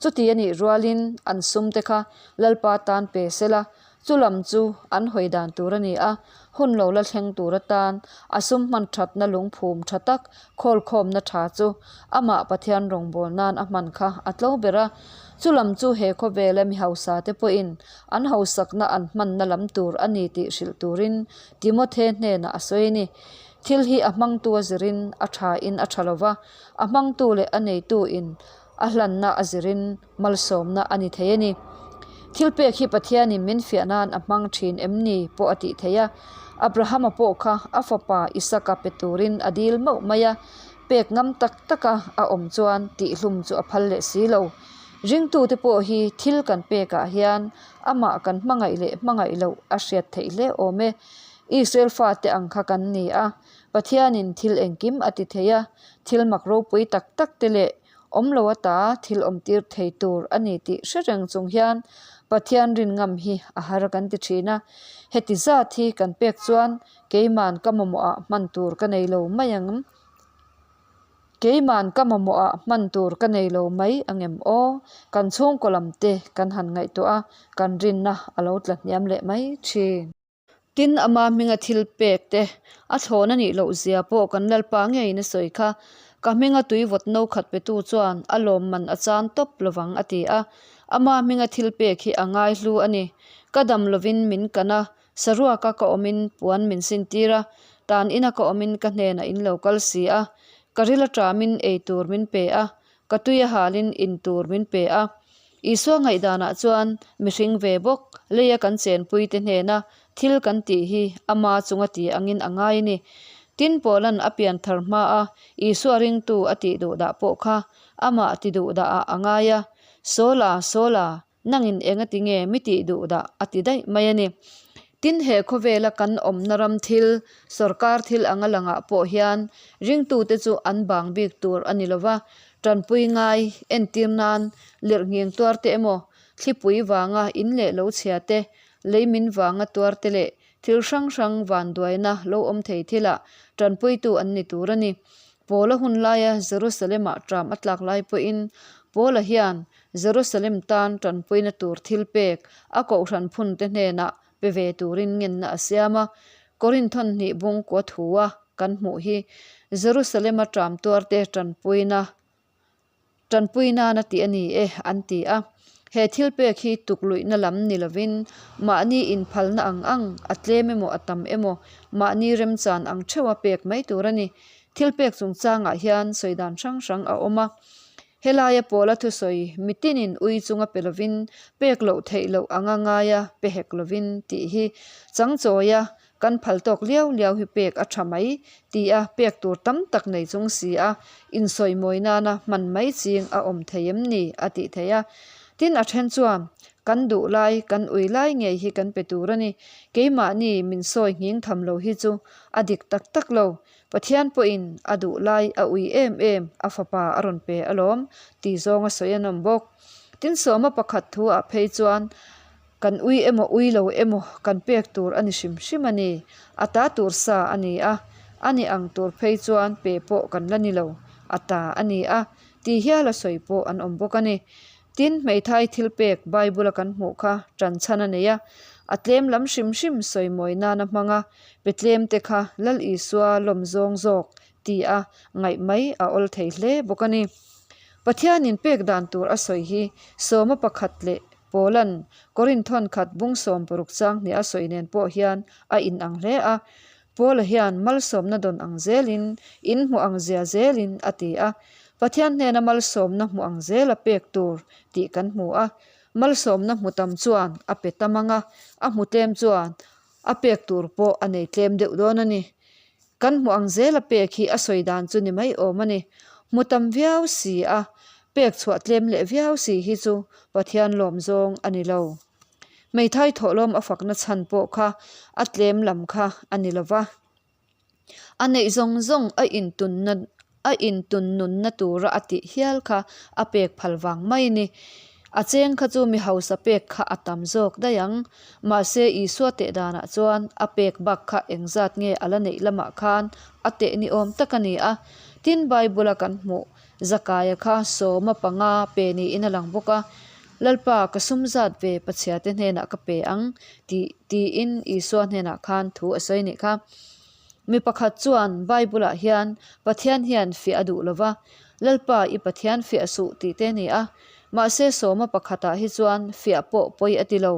Chuti a nih rualin an sumte kha Lalpa tan pe sela, chu lam chu an hawi dan tur a ni a, hun lo la thleng tur atan a sum hman thatna lungphum tha tak khawlkhawmna tha chu amah Pathian rawngbâwl nan a hman kha a tlo ber a. Chu lam chu he khawvela mi hausa te pawhin an hausakna an hmanna lam tur a ni tih hrilh turin Timothe hnenah a sawi a ni. Thil hi a hmangtu a zirin a thain a tha lo va, a hmangtu leh a neitu in a hlanna a zirin malsawmna a ni thei a ni. Thil pek hi Pathianin min fiah nan a hmang thin em ni pawh a tih theih a. Abrahama pawh kha a fapa Isaka pe turin a dil mauh mai a, pek ngam tak taka a awm chuan tihhlum chu a phal leh si lo. Ringtute pawh hi thil kan pekah hian amah kan hmangaih leh hmangaih loh a hriat theih hle awm e. Israel fate ang kha kan ni a, Pathianin thil engkim a ti thei a, thil mak ropui tak tak te leh awm lo ata thil awmtir thei tur a ni tih hre reng chung hian Pathian rin ngam hi a har kan ti thin a. Heti zat hi kan pek chuan keiman ka mamawhah hman tur ka nei lo mai ang. Keiman ka mamawhah hman tur ka nei lo mai angem aw? Kan chhungkaw lam te kan han ngaihtuah a, kan rinna a lo tla hniam leh mai thin. Tin, ama hminga thil pek te a thlawn a nih loh zia pawh kan Lalpa ngeiin a sawi kha. Ka hminga tui vawt no khat petu chuan a lawmman a chan tawp lovang a ti a. Ama hminga thil pek hi a ngaihlu a ni. Ka dam lovin min kan a, saruaka ka awmin puan min sintir a, tan ina ka awmin ka hnenah in lo kal si a, ka ril aṭamin ei tur min pe a, ka tui a halin in tur min pe a. Isua ngaihdanah chuan mihring ve bawk leia kan chenpuite hnena thil kan tih hi ama chunga ti angin a ngai a ni. Tin, Paula'n a pianthar hmaa Isua ringtu a tih duhdah pawh kha amah ti duhdahah a ngai a, Sawla, Sawla, Nangin eng a ti nge mi tih duh dah a ti daih mai a ni. Tin, he khawvela kan awmna ram thil, sorkar thil anga langah pawh hian ringtute chu an bang bik tur a ni lo va, tanpui ngai, entir nan, lirhnghing tuar te emaw, thlipui vanga in leh lo chhia te, leimin vanga tuar te leh thil hrang hrang vanduaina lo awm thei thilah tanpuitu an ni tur a ni. Paula hun laia Jerusalem-ah ṭam a tlak lai pawhin Paula hian Jerusalem tan ṭanpuina tur thil pek a kohhran phunte hnenah pe ve turin ngenna a siam a. Korinthon hnih bungkua thua kan hmuh hi Jerusalem-a ṭam tuarte ṭanpuina Ṭanpui nana tih a ni e, an ti a. He thil pek hi tukluihna lam ni lovin mahni inphalna ang ang, a tlem emaw a tam emaw, mahni remchan ang theuha pek mai tur a ni. Thilpek chungchangah hian sawi dan hrang hrang a awm a. Helaia pawla thusawi mitinin ui chunga pe lovin, pek loh theih loh anga ngaia pe hek lovin tih hi changchawia kan phal tawk liau liau hi pek a tha mai tia pek tur tam tak nei chung si a, insawimawi nana hman mai ching a awm thei em ni a tih theih a. Tin a then chuan kan duh lai, kan ui lai ngei hi kan pe tur a ni. Keimahni min sawi nghing tham lo hi chu a dik tak tak lo. Pathian pawhin a duh lai a ui em em, a fapa a rawn pe alawm tih zawng a sawi an awm bawk. Tin sawma pakhat thu ah phei chuan kan ui emaw ui lo emaw kan pek tur a ni hrim hrim a ni, a ta tur sa a ni a, a ni ang tur phei chuan pe pawh kan la ni lo, a ta a ni a tih hial a sawi pawh an awm bawk a ni. Tin, hmeithai thil pek Bible a kan hmuh kha ṭan chhan a nei a, a tlem lam hrim hrim sawimawi nana hmang a, pe tlem te kha Lal Isua lawm zawng zawk ti a ngaih mai a awl thei hle bawk a ni. Pathianin pek dan tur a sawi hi sawma pakhat leh Paula'n Korinthon khat bung 60 chang hnih a sawi nen pawh hian a inang hle a, Paula hian malsawmna dawn ang zelin, in hmuh ang zia zelin a ti a. Pathian hnena malsawmna hmuh ang zela pek tur tih kan hmu a. Malsawmna hmu tam chuan a pe tam ang a, a hmu tlem chuan a pek tur pawh a nei tlem deuh dawn a ni. Kan hmuh ang zela pek hi a sawi dan chu ni mai awm a ni. Hmu tam viau si a, pek chhuah tlem leh viau si hi chu Pathian lawm zawng a ni lo. Hmeithai thawhlawm a fakna chhan pawh kha a tlem lam kha a ni lo va. A neih zawng zawng a intunna a intun nunna tura a tih hial kha a pek phal vang mai a ni. A cheng kha chu mi hausa pek kha a tam zawk daih ang. Mahse Isua teh danah chuan a pek bak kha engzat nge a la neih lamah khan a teh ni awm tak a ni a. Tin Bible-a kan hmuh Zakaia kha sawma panga pe niin a lang bawk a. Lalpa, ka sum zat ve Pathiate hnenah ka pe ang, tih tiin Isua hnenah khan thu a sawi nih kha. Mi pakhat chuan Bible-ah hian Pathian hian fiah a duh lo va, Lalpa, i Pathian fiah suh tih te a ni a. Mahse sawma pakhatah hi chuan fiah pawh pawi a ti lo,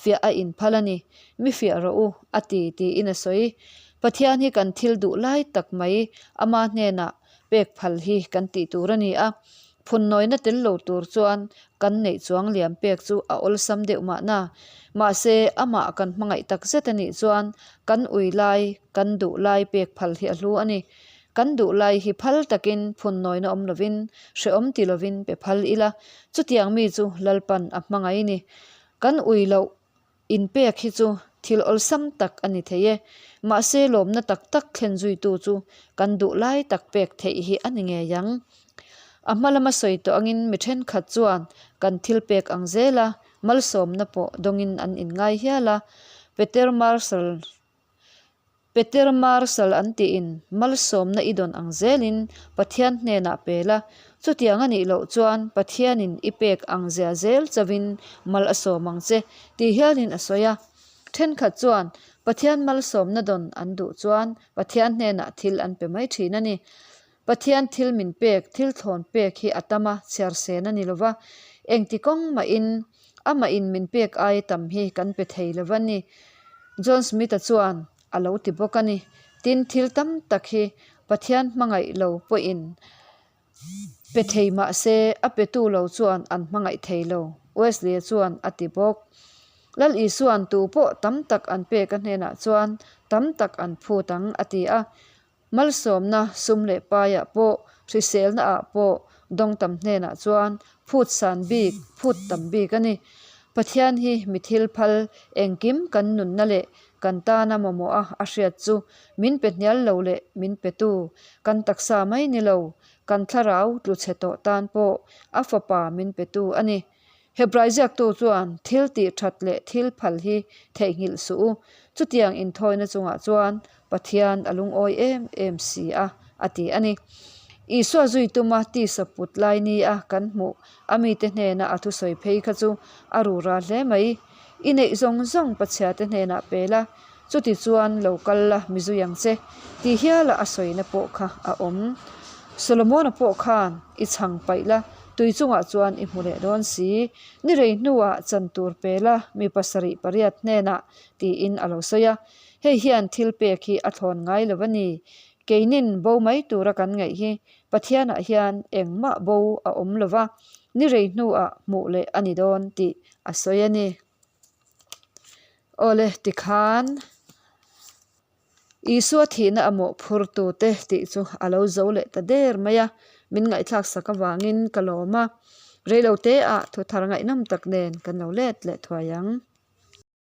fiah a inphal a ni. Mi fiah rawh u, a ti tiin a sawi. Pathian hi kan thil duh lai tak mai ama hnenah pek phal hi kan tih tur a ni a. Phunnawina tel lo tur chuan kan neih chuang liam pek chu a awlsam deuh mahna. Mahse, amah kan hmangaih tak zet a nih chuan kan ui lai, kan duh lai pek phal hi a hlu a ni. Kan duh lai hi phal takin phunnawina awm lovin, hrehawm ti lovin pe phal ila, chutiang mi chu Lalpan a hmangaih ni. Kan ui loh Inpek hi chu thil awlsam tak a ni thei e. Mahse lawmna tak tak thlen zuitu chu kan duh lai tak pek theih hi a ni ngei ang. A hma lama sawi tawh angin mi thenkhat chuan kan thil pek ang zela malsawmna pawh dawngin an inngai hial a. Peter Marshall. Peter Marshall an tiin malsawmna i dawn ang zelin Pathian hnenah pe la, chutiang a nih loh chuan Pathianin i pek ang zia zel chauhin mal a sawm ang che tih hialin a sawi a. Thenkhat chuan Pathian malsawmna dawn an duh chuan Pathian hnenah thil an pe mai thin a ni. Pathian thil min pek, thil thlawn pek hi a tam a, chhiar sen a ni lo va, engti kawng mahin amahin min pek aia tam hi kan pe thei lo va ni. John Smith-a chuan a lo ti bawk a ni. Tin, thil tam tak hi Pathian hmangaih lo pawhin pe thei mah se, a petu lo chuan an hmangaih thei lo, Wesley-a chuan a ti bawk. Lal Isua'n tu pawh tam tak an pek a hnenah chuan tam tak an phut ang, a ti a. Malsawmna sum leh paiah pawh, hriselna ah pawh dawngtam hnenah chuan phut san bik, phut tam bik a ni. Pathian hi mi thil phal engkim kan nunna leh kan tana mamawha a hriat chu min pe hnial lo leh min petu, kan taksa mai ni lo, kan thlarau tlu chhe tawh tan pawh a fapa min petu a ni. Hebrai ziaktu chuan thil tih that leh thil phal hi theihnghilh suh u, chutiang inthawina chungah chuan Pathian a lungawi em em si a, a ti a ni. Isua zui tuma tisa put lai nia kan hmuh a mite hnena a thusawi phei kha chu a rura hle mai. I neih zawng zawng Pathiate hnenah pe la, chuti chuan lo kal la mi zui ang che, tih hiala a sawina pawh kha a awm. Solomona pawh khan i chhang paih la, tui chungah chuan i hmu leh dawn si. Ni rei hnuah chan tur pe la mi pasarih pariat hnenah, tiin a lo sawi a. Hei hian thil pek hi a thlawn ngai lo a ni. Keinin bo mai tura kan ngaih hi Pathianah hian engmah bo a awm lo va, ni rei hnuah hmuh leh a ni dawn tih a sawi a ni. Awle tikhan Isua thihna a mawhphurtute tih chu a lo zo leh ta der mai a, min ngaihthlak sak avangin ka lawm a, reiloteah thuthar ngaihnawm tak nen kan lo let leh thuai ang.